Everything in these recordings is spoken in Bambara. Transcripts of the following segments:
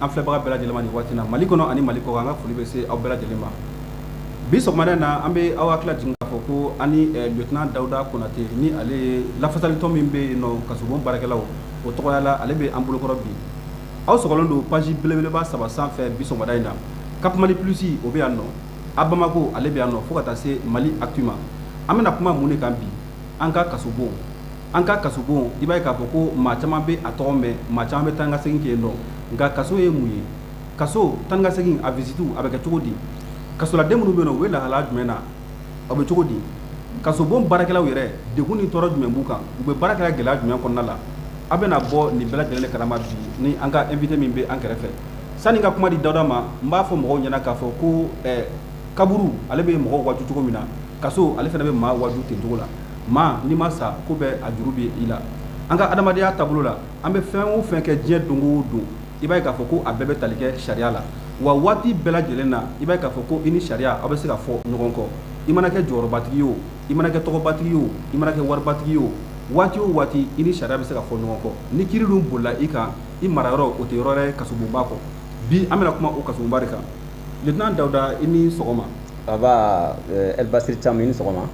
An filɛbaga bɛɛ lajɛlen ma nin waati na, Mali kɔnɔ ani Mali kɔ, an ka foli bɛ se aw bɛɛ lajɛlen ma. Bi sɔgɔmada in na, an bɛ aw hakili jigin k'a fɔ ko an ni lieutenant Dawuda Konate, ni ale ye lafasalitɔn min bɛ yen nɔ, kasobon baarakɛlaw, o tɔgɔya la, ale bɛ an bolokɔrɔ bi. Aw sɔgɔlen don page belebeleba saba sanfɛ bi sɔgɔmada in na. Cap Mali Plus, o bɛ yan nɔ, a Bamako, ale bɛ yan nɔ, fo ka taa se Mali Actu ma. An bɛna kuma mun de kan bi? An ka kasobon, an ka kasobon. I b'a ye k'a fɔ ko maa caman bɛ a tɔgɔ mɛn, maa caman bɛ taa n ka segin kɛ yen nɔ. Nka kaso ye mun ye? Kaso taa ka segin, a visite, a bɛ kɛ cogo di? Kasoladen minnu bɛ yen, u bɛ lahala jumɛn na? A bɛ cogo di? Kasobon baarakɛlaw yɛrɛ, degun ni tɔɔrɔ jumɛn b'u kan? U bɛ baara kɛ gɛlɛya jumɛn kɔnɔna la? A bɛna bɔ nin bɛɛ lajɛlen kalama bi ni an ka invité min bɛ an kɛrɛfɛ. Sani ka kuma di Dawuda ma, n b'a fɔ mɔgɔw ɲɛna k'a fɔ ko kaburu, ale bɛ mɔgɔw waju cogo min na, kaso, ale fana bɛ maa waju ten cogo la. Maa n'i ma sa, ko bɛ a juru bɛ i la. An ka adamadenya taabolo la, an bɛ fɛn o fɛn kɛ diɲɛ don o don, i b'a ye k'a fɔ ko a bɛɛ bɛ tali kɛ sariya la. Wa waati bɛɛ lajɛlen na, i b'a ye k'a fɔ ko i ni sariya, aw bɛ se ka fɔ ɲɔgɔn kɔ. I mana kɛ jɔyɔrɔbatigi ye o, i mana kɛ tɔgɔbatigi ye o, i mana kɛ waribatigi ye o, waati o waati, i ni sariya bɛ se ka fɔ ɲɔgɔn kɔ. Ni kiiri dun bolila i kan, i mara yɔrɔ, o tɛ yɔrɔ wɛrɛ, kasobonba kɔ. Bi, an bɛna kuma o kasobonba de kan. Lieutenant Dawuda, i ni sɔgɔma. Aba El Basir Thiam, i ni sɔgɔma.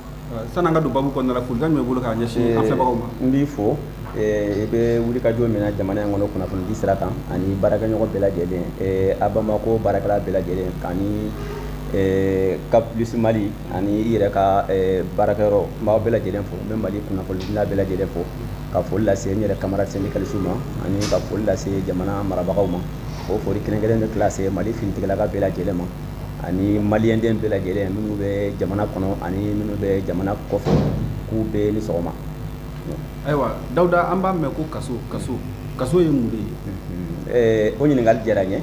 Sani an ka don babu kɔnɔna la, folikan jumɛn bolo k'a ɲɛsin an filɛbagaw ma? N b'i fo, i bɛ wulikajɔ min na jamana in kɔnɔ kunnafonidi sira kan, ani baarakɛɲɔgɔn bɛɛ lajɛlen, a Bamako baarakɛla bɛɛ lajɛlen, ani Cap Plus Mali, ani i yɛrɛ ka baarakɛyɔrɔ, n b'aw bɛɛ lajɛlen fo. N bɛ Mali kunnafonidila bɛɛ lajɛlen fo, ka foli lase n yɛrɛ camarade syndicaliste ma, ani ka foli lase jamana marabagaw ma. O foli kelen kelen bɛ tila se Mali finitigilaka bɛɛ lajɛlen ma, ani maliyɛnden bɛɛ lajɛlen minnu bɛ jamana kɔnɔ ani minnu bɛ jamana kɔfɛ, k'u bɛɛ ni sɔgɔma. Ayiwa Dawuda, an b'a mɛn ko kaso, kaso, kaso ye mun de ye? O ɲininkali diyara n ye.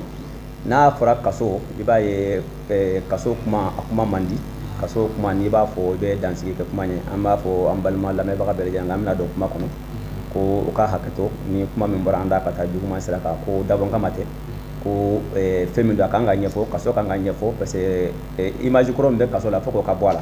N'a fɔra kaso, i b'a ye kaso kuma, a kuma man di. Kaso kuma, n'i b'a fɔ, i bɛ dansigi kɛ kuma ye. An b'a fɔ an balima lamɛnbaga bɛɛ lajɛlen, an bɛna don kuma kɔnɔ, ko u ka hakɛto ni kuma min bɔra an da ka taa juguman sira kan, ko dabɔ kama tɛ, ko fɛn min don, a kan ka ɲɛfɔ. Kaso kan ka ɲɛfɔ parce que image kɔrɔ min bɛ kaso la, fo k'o ka bɔ a la.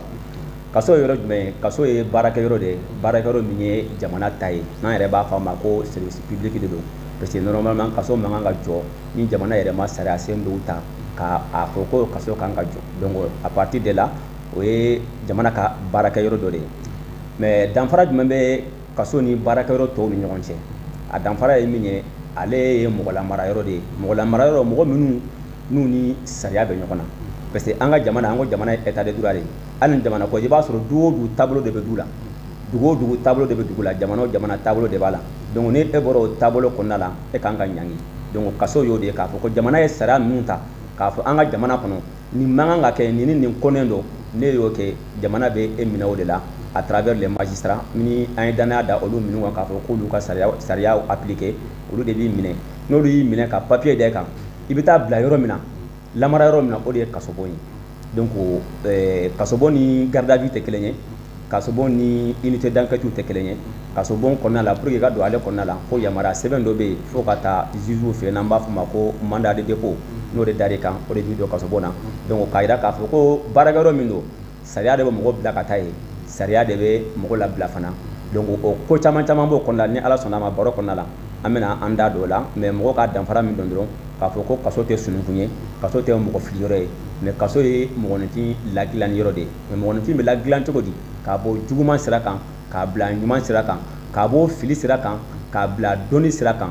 Kaso ye yɔrɔ jumɛn ye? Kaso ye baarakɛyɔrɔ de ye, baarakɛyɔrɔ min ye jamana ta ye, n'an yɛrɛ b'a fɔ a ma ko service public de don, parce que normalement kaso man kan ka jɔ ni jamana yɛrɛ ma sariya sen dɔw ta k'a fɔ ko kaso kan ka jɔ. Donc à partir de là, o ye jamana ka baarakɛyɔrɔ dɔ de ye. Mais danfara jumɛn bɛ kaso ni baarakɛyɔrɔ tɔw ni ɲɔgɔn cɛ? A danfara ye min ye, ale ye mɔgɔ yɔrɔ de ye, mɔgɔ mara yɔrɔ, mɔgɔ minnu n'u ni sariya bɛ ɲɔgɔn na, parce que an ka jamana, an ko jamana ye état de droit de ye. Hali ni jamana kɔ, i b'a sɔrɔ du o du, taabolo de bɛ du la, dugu o dugu, taabolo de bɛ dugu la, jamana o jamana, taabolo de b'a la. Donc ni e bɔra o taabolo kɔnɔna la, e kan ka ɲangi. Donc kaso y'o de ye, k'a fɔ ko jamana ye sariya ninnu ta k'a fɔ an ka jamana kɔnɔ, nin man kan ka kɛ, nin ni nin kɔnnen don. Ne y'o kɛ, jamana bɛ e minɛ o de la à travers les magistrats. Ni an ye danaya da olu minnu kan k'a fɔ k'olu ka sariya appliquer, olu de b'i minɛ. N'olu y'i minɛ ka papier da kan, i bɛ taa bila yɔrɔ min na, lamara yɔrɔ min na, o de ye kasobon ye. Donc kasobon ni garde à vue tɛ kelen ye, kasobon ni unité d'enquête tɛ kelen ye. Kasobon kɔnɔna la, pour que i ka don ale kɔnɔna la, fo yamaruya sɛbɛn dɔ bɛ yen, fo ka taa juge fɛ yen, n'an b'a fɔ o ma ko mandat de dépôt. N'o de dar'i kan, o de b'i don kasobon na. Donc k'a jira k'a fɔ ko baarakɛyɔrɔ min don, sariya de bɛ mɔgɔ bila ka taa yen, sariya de bɛ mɔgɔ labila fana. Donc o ko caman caman b'o kɔnɔna la. Ni Ala sɔnna a ma, baro kɔnɔna la, an bɛna an da don o la. Mais mɔgɔ ka danfara min dɔn dɔrɔn, k'a fɔ ko kaso tɛ sununkun ye, kaso tɛ mɔgɔ fili yɔrɔ ye, mais kaso ye mɔgɔninfin ladilanni yɔrɔ de ye. Mais mɔgɔninfin bɛ ladilan cogo di? K'a bɔ juguman sira kan k'a bila ɲuman sira kan, k'a bɔ fili sira kan k'a bila dɔnni sira kan,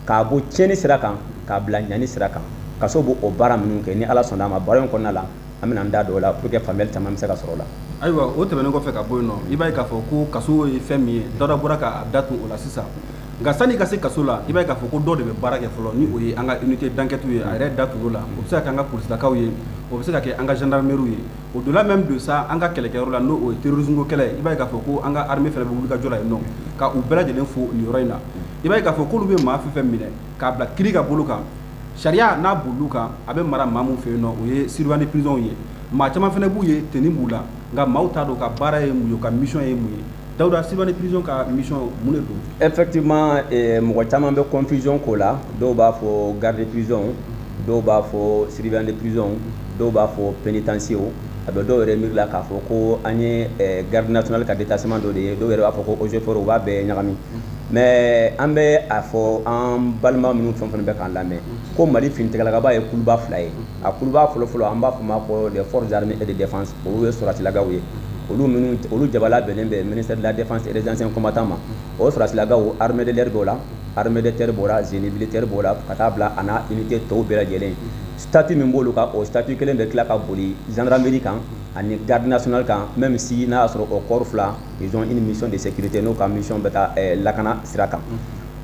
k'a bɔ tiɲɛni sira kan k'a bila ɲani sira kan. Kaso b'o o baara minnu kɛ. Ni Ala sɔnna a ma, baro in kɔnɔna la, an bɛna an da don o la pour que faamuyali caman bɛ se ka sɔrɔ o la. Ayiwa, o tɛmɛnen kɔfɛ ka bɔ yen nɔ, i b'a ye k'a fɔ ko kaso ye fɛn min ye, Dawuda bɔra k'a da tu o la sisan. Nka sani ka se kaso la, i b'a ye k'a fɔ ko dɔ de bɛ baara kɛ fɔlɔ, ni o ye an ka unité d'enquête ye. A yɛrɛ da tu o la. O bɛ se ka kɛ an ka polisilakaw ye, o bɛ se ka kɛ an ka gendarmerie ye. Au delà même de ça, an ka kɛlɛkɛyɔrɔ la, n'o o ye terrorisme ko kɛlɛ ye, i b'a ye k'a fɔ ko an ka armée fana bɛ wulikajɔ la yen nɔ, ka u bɛɛ lajɛlen fo nin yɔrɔ in na. I b'a ye k'a fɔ k'olu bɛ maa fɛn fɛn minɛ k'a bila kiiri ka bolo kan, sariya n'a bolil'u kan, a bɛ mara maa min fɛ yen nɔ, o ye surveillant de prison ye. Maa caman fana b'u ye, tenue b'u la, nka maaw t'a dɔn ka baara ye mun ye, u ka mission ye mun ye. Dawuda, surveillant de prison ka mission, mun de don? Effectivement, mɔgɔ caman bɛ confusion ko la. Dɔw b'a fɔ garde de prison, dɔw b'a fɔ surveillant de prison, dɔw b'a fɔ pénitencier. A bɛ dɔw yɛrɛ miiri la k'a fɔ ko an ye garde nationale ka détachement dɔ de ye. Dɔw yɛrɛ b'a fɔ ko eaux et forêts, u b'a bɛɛ ɲagami. Mais an bɛ a fɔ an balima minnu fɛn fɛn bɛ k'an lamɛn ko Mali finitigilakaba ye kuluba fila ye. A kuluba fɔlɔfɔlɔ, an b'a fɔ ma ko les forces armées et de défense, olu ye sɔrɔdasilakaw ye. Olu minnu, olu jabala bɛnnen bɛ ministère de la Défense et des Anciens Combattants ma. O sɔrɔdasilakaw, armée de l'air b'o la, armée de terre b'o la, génie militaire b'o la, ka taa bila a n'a unité tɔw bɛɛ lajɛlen. Statut min b'olu kan, o statut kelen bɛ tila ka boli gendarmerie kan ani garde nationale kan, même si n'a y'a sɔrɔ o corps fila, ils ont une mission de sécurité, n'o ka mission bɛ taa lakana sira kan.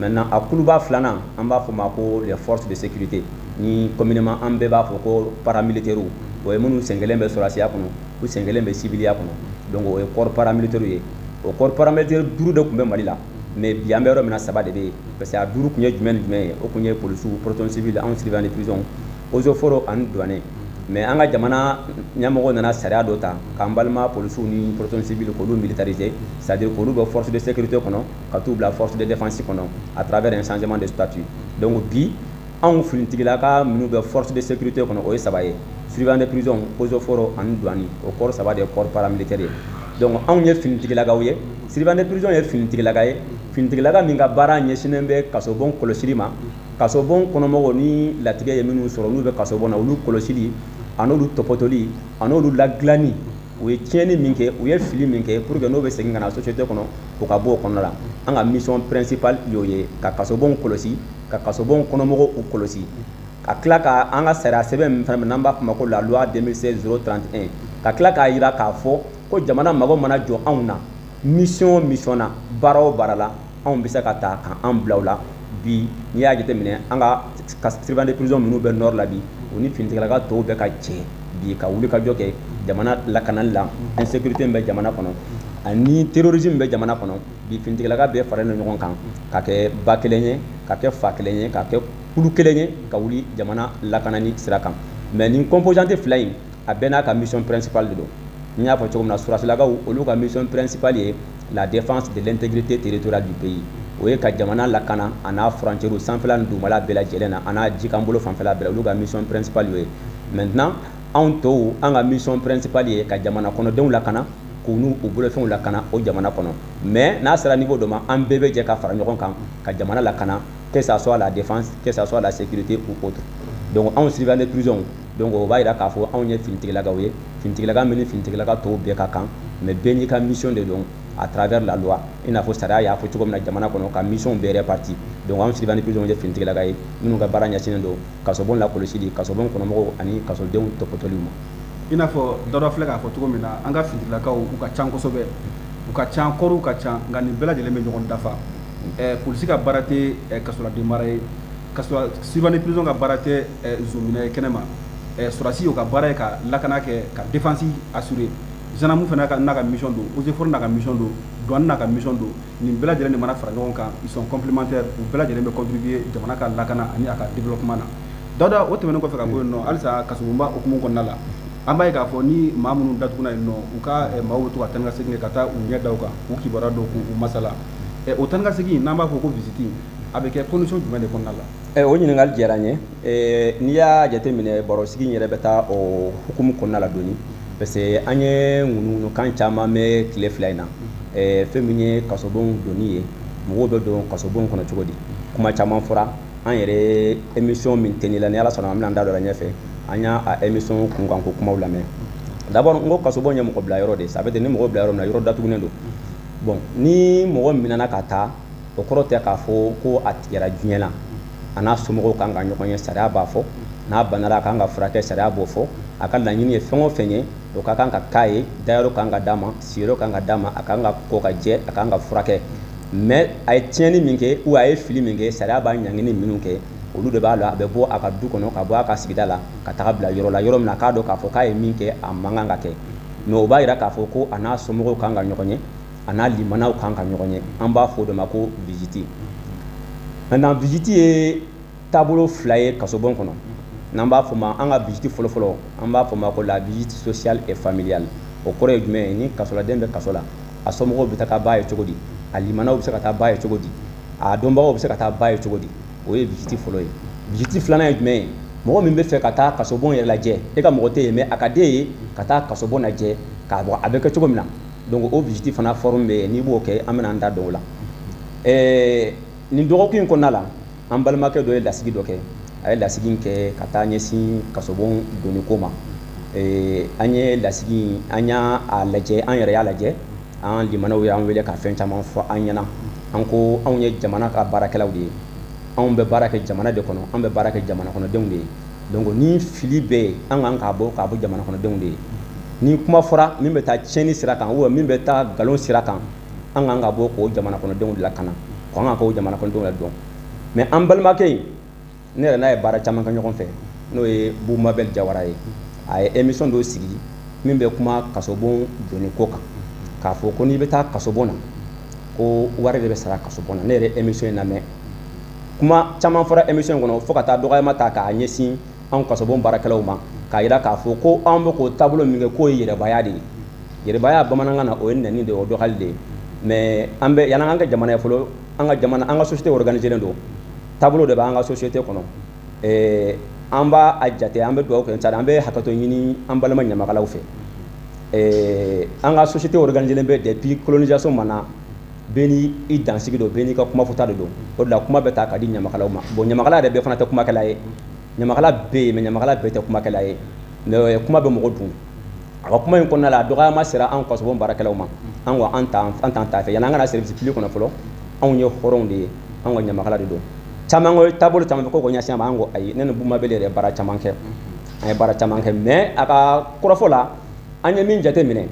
Maintenant, a kuluba filanan, an b'a fɔ ma ko les forces de sécurité, ni communément an bɛɛ b'a fɔ ko paramilitaires. O ye minnu sen kelen bɛ sɔrɔdasiya kɔnɔ, u sen kelen bɛ civiliya kɔnɔ. Donc o ye corps paramilitaire ye. O corps paramilitaire duuru de tun bɛ Mali la, mais bi an bɛ yɔrɔ min na, saba de bɛ yen. Parce que a duuru tun ye jumɛn ni jumɛn ye? O tun ye polisiw, protection civile, anw surveillant de prison, eaux et forêts ani douane. Mais an ka jamana ɲɛmɔgɔ nana sariya dɔ ta k'an balima polisiw ni protection civile k'olu militariser, c'est à dire k'olu bɔ force de sécurité kɔnɔ ka t'u bila force de défense kɔnɔ à travers un changement de statut. Donc bi, anw finitigilaka minnu bɛ force de sécurité kɔnɔ, o ye saba ye: surveillant de prison, eaux et forêts ani douane. O corps saba de ye corps paramilitaire ye. Donc anw ye finitigilakaw ye, surveillant de prison ye finitigilaka ye, finitigilaka min ka baara ɲɛsinnen bɛ kasobon kɔlɔsili ma, kasobon kɔnɔmɔgɔw ni latigɛ ye minnu sɔrɔ n'u bɛ kasobon na, olu kɔlɔsili a n'olu tɔpɔtɔli a n'olu ladilanni, u ye tiɲɛni min kɛ, u ye fili min kɛ, pour que n'o bɛ segin ka na société kɔnɔ, o ka bɔ o kɔnɔna la. An ka mission principale y'o ye, ka kasobon kɔlɔsi, ka kasobon kɔnɔmɔgɔw u kɔlɔsi, ka tila ka an ka sariya sɛbɛn min fana n'an b'a fɔ ma ko la loi 2016 031, ka tila k'a jira k'a fɔ ko jamana mago mana jɔ anw na mission o mission na, baara o baara la, anw bɛ se ka ta k'an bila o la. Bi, n'i y'a jateminɛ, an ka surveillant de prison minnu bɛ nord la bi, u ni finitigilaka tɔw bɛ ka jɛ bi ka wuli ka jɔ kɛ jamana lakanali la. Insécurité min bɛ jamana kɔnɔ ani terrorisme min bɛ jamana kɔnɔ bi, finitigilaka bɛɛ faralen don ɲɔgɔn kan ka kɛ ba kelen ye, ka kɛ fa kelen ye, ka kɛ kulu kelen ye, ka wuli jamana lakanani sira kan. Mais nin composante fila in, a bɛɛ n'a ka mission principale de don. N y'a fɔ cogo min na, sɔrɔdasilakaw, olu ka mission principale ye la défense de l'intégrité territoriale du pays. O ye ka jamana lakana a n'a frontière sanfɛla ni dugumala bɛɛ lajɛlen na, a n'a jikanbolo fanfɛla bɛɛ la. Olu ka mission principale y'o ye. Maintenant, anw tɔw, an ka mission principale ye ka jamana kɔnɔdenw lakana, k'u n'u u bolofɛnw lakana o jamana kɔnɔ. Mais n'a sera niveau dɔ ma, an bɛɛ bɛ jɛ ka fara ɲɔgɔn kan ka jamana lakana, que ça soit la défense, que ça soit la sécurité ou autre. Donc anw surveillant de prison, donc o b'a jira k'a fɔ anw ye finitigilakaw ye, finitigilaka min ni finitigilaka tɔw bɛɛ ka kan, mais bɛɛ n'i ka mission de don à travers la loi, i n'a fɔ sariya y'a fɔ cogo min na jamana kɔnɔ ka mission bɛɛ réparti. Donc anw surveillant de prison ye finitigilaka ye minnu ka baara ɲɛsinnen don kasobon lakɔlɔsili, kasobon kɔnɔmɔgɔw ani kasodenw tɔpɔtɔliw ma. I n'a fɔ Dawuda filɛ k'a fɔ cogo min na, an ka finitigilakaw, u ka ca kosɛbɛ, u ka ca, kɔriw ka ca, nka nin bɛɛ lajɛlen bɛ ɲɔgɔn dafa. Polisi ka baara tɛ kasoladen mara ye, surveillant de prison ka baara tɛ zonminɛ ye kɛnɛma, sɔrɔdasi, o ka baara ye ka lakana kɛ, ka défense assurer, gendarme fana n'a ka mission don, eaux et forêts n'a ka mission don, douane n'a ka mission don. Nin bɛɛ lajɛlen de mana fara ɲɔgɔn kan, ils sont complémentaires, u bɛɛ lajɛlen bɛ contribuer jamana ka lakana ani a ka développement na. Dawuda, o tɛmɛnen kɔfɛ ka bɔ yen nɔ, halisa kasobonba hukumu kɔnɔna la, an b'a ye k'a fɔ ni maa minnu datuguna yen nɔ, u ka maaw bɛ to ka taa ni ka segin kɛ ka taa u ɲɛ da u kan, k'u kibaruya dɔn, k'u masala. O taa ni ka segin, n'an b'a fɔ ko visite, a bɛ kɛ condition jumɛn de kɔnɔna la? O ɲininkali diyara n ye. N'i y'a jateminɛ, barosigi in yɛrɛ bɛ taa o hukumu kɔnɔna la dɔɔni, parce que an ye ŋunuŋunukan caman mɛn tile 2 in na. Fɛn min ye kasobon donni ye, mɔgɔw bɛ don kasobon kɔnɔ cogo di? Kuma caman fɔra. An yɛrɛ émission min tɛ la, ni Ala sɔnna an bɛna an da don a la ɲɛfɛ, an y'a émission kunkanko kumaw lamɛn. D'abord, n ko kasobon ye mɔgɔ bila yɔrɔ de ye. Ça veut dire ni mɔgɔ bila yɔrɔ min na, yɔrɔ datugulen don. Bon, ni mɔgɔ minɛna ka taa, o kɔrɔ tɛ k'a fɔ ko a tigɛra diɲɛ na. A n'a somɔgɔw kan ka ɲɔgɔn ye, sariya b'a fɔ. N'a banara, a kan ka furakɛ, sariya b'o fɔ. A ka laɲini ye fɛn o fɛn ye, o ka kan ka k'a ye. Dayɔrɔ kan ka d'a ma, sigiyɔrɔ kan ka d'a ma, a kan ka ko ka jɛ, a kan ka furakɛ. Mais a ye tiɲɛni min kɛ ou a ye fili min kɛ, sariya b'a ɲangini minnu kɛ, olu de b'a la. A bɛ bɔ a ka du kɔnɔ, ka bɔ a ka sigida la, ka taga bila yɔrɔ la, yɔrɔ min na a k'a dɔn k'a fɔ k'a ye min kɛ, a man kan ka kɛ. Mais o b'a yira k'a fɔ ko a n'a somɔgɔw kan ka ɲɔgɔn ye, a n'a limanaw kan ka ɲɔgɔn ye. An b'a fɔ o de ma ko visite. Maintenant, visite ye taabolo fila ye kasobon kɔnɔ. N'an b'a fɔ ma, an ka visite fɔlɔfɔlɔ, an b'a fɔ ma ko la visite sociale et familiale. O kɔrɔ ye jumɛn ye? Ni kasoladen bɛ kaso la, a somɔgɔw bɛ taga ba ye cogo di? A limanaw bɛ se ka taa ba ye cogo di? A dɔnbagaw bɛ se ka taa ba ye cogo di? O ye visite fɔlɔ ye. Visite filanan ye jumɛn ye? Mɔgɔ min bɛ fɛ ka taa kasobon yɛrɛ lajɛ, e ka mɔgɔ tɛ yen, mais a ka d'e ye ka taa kasobon lajɛ k'a bɔ a bɛ kɛ cogo min na, donc o visite fana forme bɛ yen. N'i b'o kɛ, an bɛna an da don o la. Nin dɔgɔkun in kɔnɔna la, an balimakɛ dɔ ye lasigi dɔ kɛ. A ye lasigi in kɛ ka taa ɲɛsin kasobon donni ko ma. An ye lasigi, an y'a lajɛ, an yɛrɛ y'a lajɛ. An limanaw y'an wele ka fɛn caman fɔ an ɲɛna. An ko anw ye jamana ka baarakɛlaw de ye, anw bɛ baara kɛ jamana de kɔnɔ, an bɛ baara kɛ jamana kɔnɔdenw de ye. Donc ni fili bɛ yen, an kan k'a bɔ jamana kɔnɔdenw de ye. Ni kuma fɔra min bɛ taa tiɲɛni sira kan ou min bɛ taa nkalon sira kan, an kan ka bɔ k'o jamana kɔnɔdenw lakana, k'an kan k'o jamana kɔnɔdenw ladɔn. Mais an balimakɛ in, ne yɛrɛ n'a ye baara caman kɛ ɲɔgɔn fɛ, n'o ye Bumabel Jawara ye, a ye émission dɔ sigi min bɛ kuma kasobon donni ko kan, k'a fɔ ko n'i bɛ taa kasobon na, ko wari de bɛ sara kasobon na. Ne yɛrɛ émission in lamɛn, kuma caman fɔra émission in kɔnɔ, fo ka taa dɔgɔyama ta k'a ɲɛsin anw kasobon baarakɛlaw ma, k'a jira k'a fɔ ko anw bɛ k'o taabolo min kɛ, k'o ye yɛrɛbaya de ye. Yɛrɛbaya bamanankan na, o ye nɛni de ye, o dɔgɔyali de ye. Mais an bɛ yan'an ka jamana ye fɔlɔ, an ka jamana, an ka société organisée don, taabolo de b'an ka société kɔnɔ. An b'a a jate, an bɛ dugawu kɛ, c'est à dire an bɛ hakɛto ɲini an balima ɲamakalaw fɛ. An ka société organisée bɛ depuis colonisation ma na, bɛɛ ni i dansigi don, bɛɛ n'i ka kumafɔta de don. O de la kuma bɛ ta ka di ɲamakalaw ma. Bon, ɲamakala yɛrɛ bɛɛ fana tɛ kumakɛla ye. Ɲamakala bɛ yen, mais ɲamakala bɛɛ tɛ kumakɛla ye. Mais kuma bɛ mɔgɔ dun. A ka kuma in kɔnɔna la, a dɔgɔyama sera an kasobon baarakɛlaw ma. An ko an t'an ta fɛ. Yanni an ka na service public kɔnɔ fɔlɔ, anw ye hɔrɔnw de ye, anw ka ɲamakala de don. Caman ko taabolo caman bɛ ko ɲɛsin a ma. An ko ayi. Ne ni Bumabel yɛrɛ baara caman kɛ, an ye baara caman kɛ. Mais a ka kɔrɔfɔ la, an ye min jate minɛ,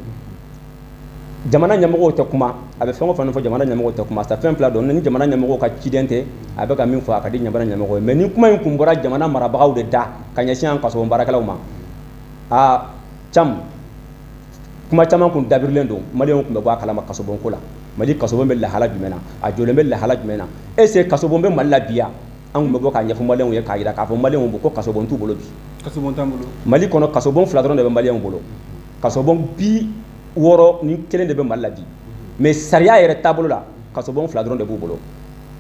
jamana ɲɛmɔgɔw tɛ kuma. A bɛ fɛn o fɛn fɔ, jamana ɲɛmɔgɔw tɛ kuma sa. Fɛn fila don: ni jamana ɲɛmɔgɔw ka ciden tɛ, a bɛ ka min fɔ, a ka di jamana ɲɛmɔgɔ ye. Mais ni kuma in kun bɔra jamana marabagaw de da ka ɲɛsin an kasobon baarakɛlaw ma, aa, cam kuma caman kun dabirilen don, maliyɛnw tun bɛ bɔ a kalama kasobon ko la. Mali kasobon bɛ lahala jumɛn na? A jɔlen bɛ lahala jumɛn na? Est ce que kasobon bɛ Mali la bi yan? An tun bɛ bɔ k'a ɲɛfɔ maliyɛnw ye, k'a jira k'a fɔ maliyɛnw ko kasobon t'u bolo bi. Kasobon t'an bolo. Mali kɔnɔ, kasobon fila dɔrɔn de bɛ maliyɛnw bolo. Kasobon 61 de bɛ Mali la bi, mais sariya yɛrɛ taabolo la, kasobon fila dɔrɔn de b'u bolo,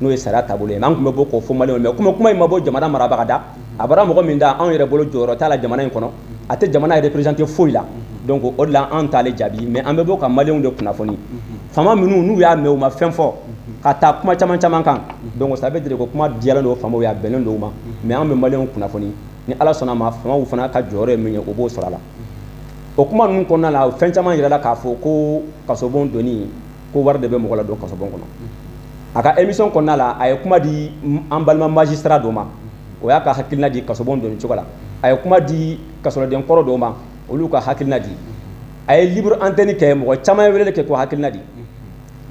n'o ye sariya taabolo ye. An tun bɛ bɔ k'o fɔ maliyɛnw ye. Mais komi kuma in ma bɔ jamana marabaga da, a bɔra mɔgɔ min da, anw yɛrɛ bolo jɔyɔrɔ t'a la jamana in kɔnɔ, a tɛ jamana représenter foyi la. Donc o de la an t'ale jaabi. Mais an bɛ bɔ ka maliyɛnw de kunnafoni. Faama minnu n'u y'a mɛn, u ma fɛn fɔ ka taa kuma caman caman kan, donc ça veut dire ko kuma diyalen don faamaw ye, a bɛnnen don u ma. Mais an bɛ maliyɛnw kunnafoni. Ni Ala sɔnna a ma, faamaw fana ka jɔyɔrɔ ye min ye, o b'o sɔrɔ a la. O kuma ninnu kɔnɔna la, fɛn caman yirala k'a fɔ ko kasobon donni, ko wari de bɛ mɔgɔ la don kasobon kɔnɔ. A ka émission kɔnɔna la, a ye kuma di an balima magistrat dɔ ma, o y'a ka hakilina di kasobon donni cogo la. A ye kuma di kasoladen kɔrɔ dɔw ma, olu ka hakilina di. A ye libre antenne kɛ, mɔgɔ caman ye weleli kɛ k'o hakilina di.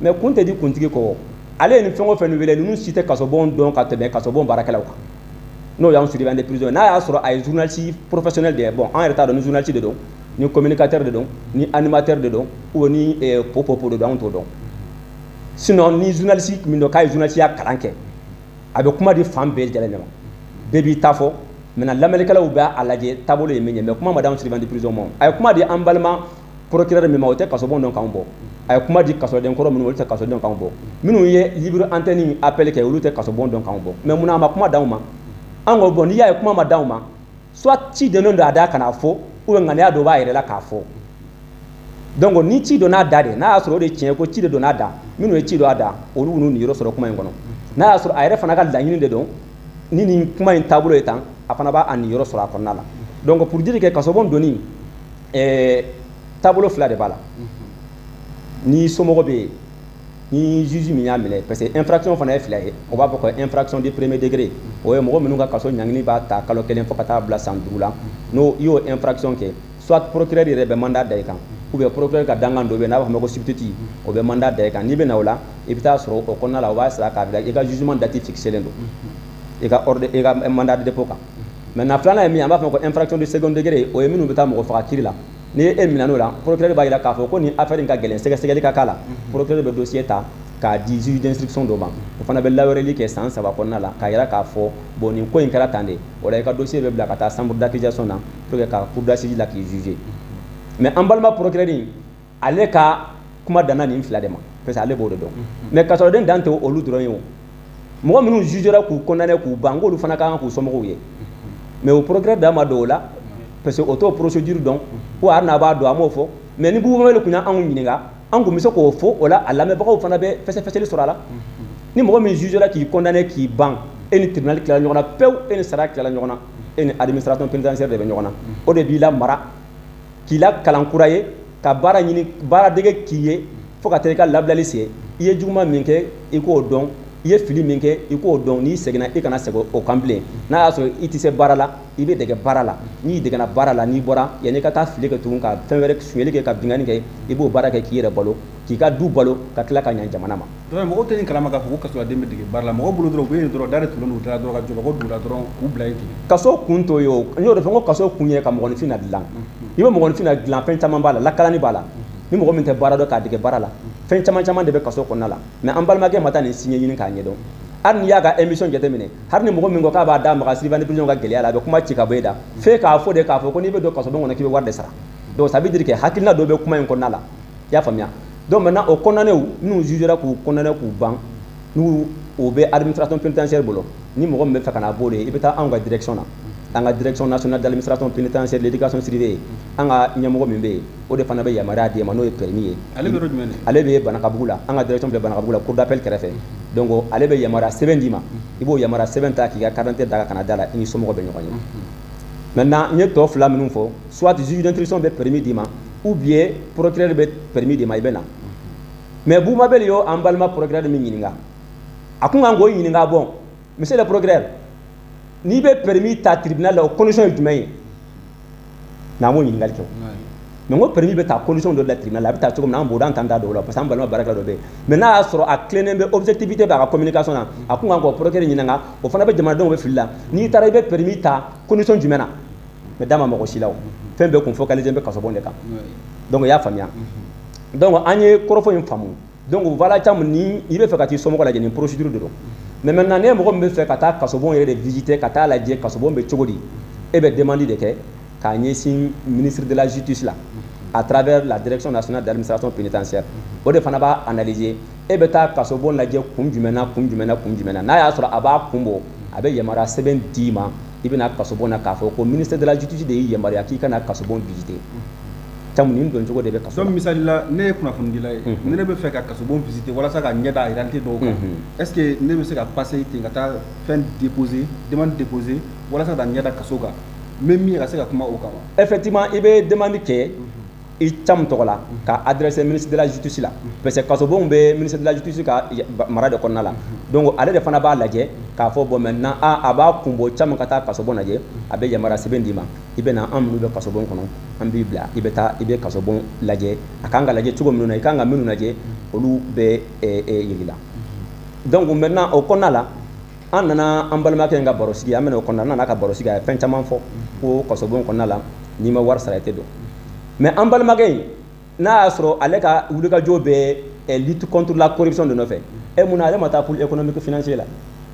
Mais kun tɛ di kuntigi kɔ. Ale ye nin fɛn o fɛn wele, ninnu si tɛ kasobon dɔn ka tɛmɛ kasobon baarakɛlaw kan, n'o y'an surveillant de prison. N'a y'a sɔrɔ a ye journaliste professionnel de ye, bon, an yɛrɛ t'a dɔn ni journaliste de don, ni communicateur de don, ni animateur de don, ou ni popopo de don, anw t'o dɔn. Sinon ni journaliste min don k'a ye journaliste ya kalan kɛ, a bɛ kuma di fan bɛɛ lajɛlen de ma, bɛɛ b'i ta fɔ. Maintenant lamɛnnikɛlaw bɛ a lajɛ taabolo ye min ye. Mais kuma ma d'anw surveillant de prison ma. A ye kuma di an balima procureur min ma, o tɛ kasobon dɔn k'anw bɔ. A ye kuma di kasoden kɔrɔ minnu, olu tɛ kasoden k'anw bɔ. Minnu ye libre antenne appel kɛ, olu tɛ kasobon dɔn k'anw bɔ. Mais munna a ma kuma d'anw ma? An ko bon, n'i y'a ye kuma ma d'anw ma, soit ci donnen don a da ka n'a fɔ, ou bien ŋaniya dɔ b'a yɛrɛ la k'a fɔ. Donc ni ci donn'a da de, n'a y'a sɔrɔ o de tiɲɛ ko ci de donn'a da, minnu ye ci don a da, olu n'u niyɔrɔ sɔrɔ kuma in kɔnɔ. N'a y'a sɔrɔ a yɛrɛ fana ka laɲini de don ni nin kuma in taabolo ye tan, a fana b'a niyɔrɔ sɔrɔ a kɔnɔna la. Donc pour dire que kasobon donni, taabolo fila de b'a la. Ni somɔgɔ bɛ yen, ni juge min y'a minɛ, parce que infraction fana ye fila ye, o b'a fɔ ko infraction de premier degré, o ye mɔgɔ minnu ka kaso ɲangini b'a ta kalo 1 fo ka taa bila san 5 la. N'o i y'o infraction kɛ, soit procureur yɛrɛ bɛ mandat da i kan, ou bien procureur ka dankan dɔ bɛ yen n'a b'a fɔ ma ko substitut, o bɛ mandat da i kan. N'i bɛ na o la, i bɛ taa sɔrɔ o kɔnɔna la, o b'a sara k'a bila i ka jugement date fixé don i ka ordre, i ka mandat de dépôt kan. Maintenant filanan ye min ye, an b'a fɔ ko infraction de second degré, o ye minnu bɛ taa mɔgɔ faga kiri la. Ni e minɛ n'o la, procureur b'a jira k'a fɔ ko nin affaire in ka gɛlɛn, sɛgɛsɛgɛli ka k'a la. Procureur bɛ dossier ta k'a di juge d'instruction dɔ ma, o fana bɛ lawaleli kɛ san 3 kɔnɔna la k'a jira k'a fɔ bon, nin ko in kɛra tan de. O la i ka dossier bɛ bila ka taa chambre d'accusation na pour que ka cour d'assises la k'i juger. Mais an balima procureur in, ale ka kuma danna nin fila de ma, parce que ale b'o de dɔn. Mais kasɔrɔden dan tɛ olu dɔrɔn ye. O mɔgɔ minnu jugera k'u condamné k'u ban, k'olu fana ka kan k'u somɔgɔw ye. Mais o procureur da ma don o la, parce que o t'o procédure dɔn, ko hali n'a b'a dɔn, a m'o fɔ. Mais ni Bubu Mabel tun y'anw ɲininka, an tun bɛ se k'o fɔ. O la, a lamɛnbagaw fana bɛ fɛsɛfɛsɛli sɔrɔ a la. Ni mɔgɔ min jugera k'i condamné k'i ban, e ni tribunal tilala ɲɔgɔn na pewu, e ni sara tilala ɲɔgɔn na, e ni administration pénitentiaire de bɛ ɲɔgɔn na. O de b'i la mara, k'i la kalan kura ye, ka baara ɲini, baara dege k'i ye, fo ka taa i ka labilali se. I ye juguman min kɛ, i k'o dɔn. I ye fili min kɛ, i k'o dɔn. N'i seginna, i kana segin o kan bilen. N'a y'a sɔrɔ i tɛ se baara la, i bɛ dege baara la. N'i degana baara la, n'i bɔra, yanni i ka taa fili kɛ tugun, ka fɛn wɛrɛ sonyɛli kɛ, ka binkanni kɛ, i b'o baara kɛ k'i yɛrɛ balo, k'i ka du balo, ka tila ka ɲɛ jamana ma. Donc mɔgɔw tɛ nin kalama k'a fɔ ko kasoladen bɛ dege baara la. Mɔgɔw bolo dɔrɔn, u bɛ yen dɔrɔn, da de tugulen don u da la dɔrɔn, ka jɔlɔkɔ don u la dɔrɔn, k'u bila yen ten. Kaso kun t'o ye. O n y'o de fɔ, n ko kaso kun ye ka mɔgɔninfin na dilan. I bɛ mɔgɔninfin na dilan, fɛn caman b'a la, lakalani b'a la. Ni mɔgɔ min tɛ baara dɔn, k'a dege baara la. Fɛn caman caman de bɛ kaso kɔnɔna la. Mais an balimakɛ ma taa nin si ɲɛɲini k'a ɲɛdɔn. Hali n'i y'a ka émission jateminɛ, hali ni mɔgɔ min ko k'a b'a da maga surveillant de prison ka gɛlɛya la, a bɛ kuma ci ka bɔ e da f'e k'a fɔ de, k'a fɔ ko n'i bɛ don kasobon kɔnɔ, k'i bɛ wari de sara. Donc ça veut dire que hakilina dɔ bɛ kuma in kɔnɔna la, i y'a faamuya. Donc maintenant, o condamné minnu jugera k'u condamné k'u ban, n'u o bɛ administration pénitentiaire bolo, ni mɔgɔ min bɛ fɛ ka na b'o de ye, i bɛ taa anw ka direction na, an ka Direction nationale d'administration pénitentiaire, l'éducation surveillée. An ka ɲɛmɔgɔ min bɛ yen, o de fana bɛ yamaruya d'e ma, n'o ye permis ye. Ale bɛ yɔrɔ jumɛn de? Ale bɛ Banakabugu la. An ka direction filɛ Banakabugu la, cour d'appel kɛrɛfɛ. Donc ale bɛ yamaruya sɛbɛn d'i ma, i b'o yamaruya sɛbɛn ta k'i ka carte d'identité da ka na da la, i ni somɔgɔw bɛ ɲɔgɔn ye. Maintenant, n ye tɔ fila minnu fɔ, soit juge d'instruction bɛ permis d'i ma, ou bien procureur bɛ permis d'i ma, i bɛ na. Mais Bubu Mabel y'o an balima procureur min ɲininka, a kun kan k'o ɲininka: bon, monsieur le procureur, n'i bɛ permis ta tribunal la, o condition ye jumɛn ye? Mais an m'o ɲininkali kɛ o. Mais n ko permis bɛ ta condition dɔ de la tribunal la, a bɛ ta cogo min na, an b'o dɔn, an t'an da don o la, parce que an balima baarakɛla dɔ bɛ yen. Mais n'a y'a sɔrɔ a tilennen bɛ, objectivité b'a ka communication na, a kun kan k'o procureur ɲininka. O fana bɛ jamanadenw bɛ fili la. N'i taara, i bɛ permis ta condition jumɛn na? Mais da ma mɔgɔ si la, o fɛn bɛɛ kun focalisé bɛ kasobon de kan. Donc i y'a faamuya. Donc an ye kɔrɔfɔ in faamu. Donc voilà, caman ni i bɛ fɛ ka t'i somɔgɔ lajɛ, nin procédure de don. Mais maintenant, ne mɔgɔ min bɛ fɛ ka taa kasobon yɛrɛ de visiter, ka taa lajɛ kasobon bɛ cogo di, e bɛ demande de kɛ k'a ɲɛsin ministre de la Justice la, à travers la Direction nationale d'administration pénitentiaire. O de fana b'a analyser, e bɛ taa kasobon lajɛ kun jumɛn na, kun jumɛn na, kun jumɛn na. N'a y'a sɔrɔ a b'a kun bɔ, a bɛ yamaruya sɛbɛn d'i ma, i bɛna kasobon na, k'a fɔ ko ministre de la Justice de y'i yamaruya k'i ka na kasobon visiter. Camu, nin don cogo de bɛ kaso. Donc misali la, ne ye kunnafonidila ye, ni ne bɛ fɛ ka kasobon visiter walasa ka ɲɛ da réalité dɔw kan, est ce que ne bɛ se ka passer ten ka taa fɛn déposer, demande déposer, walasa ka taa ɲɛ da kaso kan, n bɛ min ye, ka se ka kuma o kan wa? Effectivement, i bɛ demande kɛ i Camu tɔgɔ la, ka adressé ministre de la Justice la, parce que kasobonw bɛ ministre de la Justice ka mara de kɔnɔna la. Donc ale de fana b'a lajɛ k'a fɔ, bon, maintenant a b'a kun bɔ Camu ka taa kasobon lajɛ. A bɛ yamaruya sɛbɛn d'i ma, i bɛ na. An minnu bɛ kasobon kɔnɔ, an b'i bila, i bɛ taa, i bɛ kasobon lajɛ. A kan ka lajɛ cogo minnu na, i kan ka minnu lajɛ, olu bɛ yir'i la. Donc maintenant, o kɔnɔna la, an nana an balimakɛ in ka baro sigi, an bɛna o kɔnɔna, an nana ka baro sigi, a ye fɛn caman fɔ ko kasobon kɔnɔna la, n'i ma wari sara, i tɛ don. Mais an balimakɛ in, n'a y'a sɔrɔ ale ka wulikajɔ bɛ lutte contre la corruption de nɔfɛ, e mun na ale ma taa pôle économique financier la? N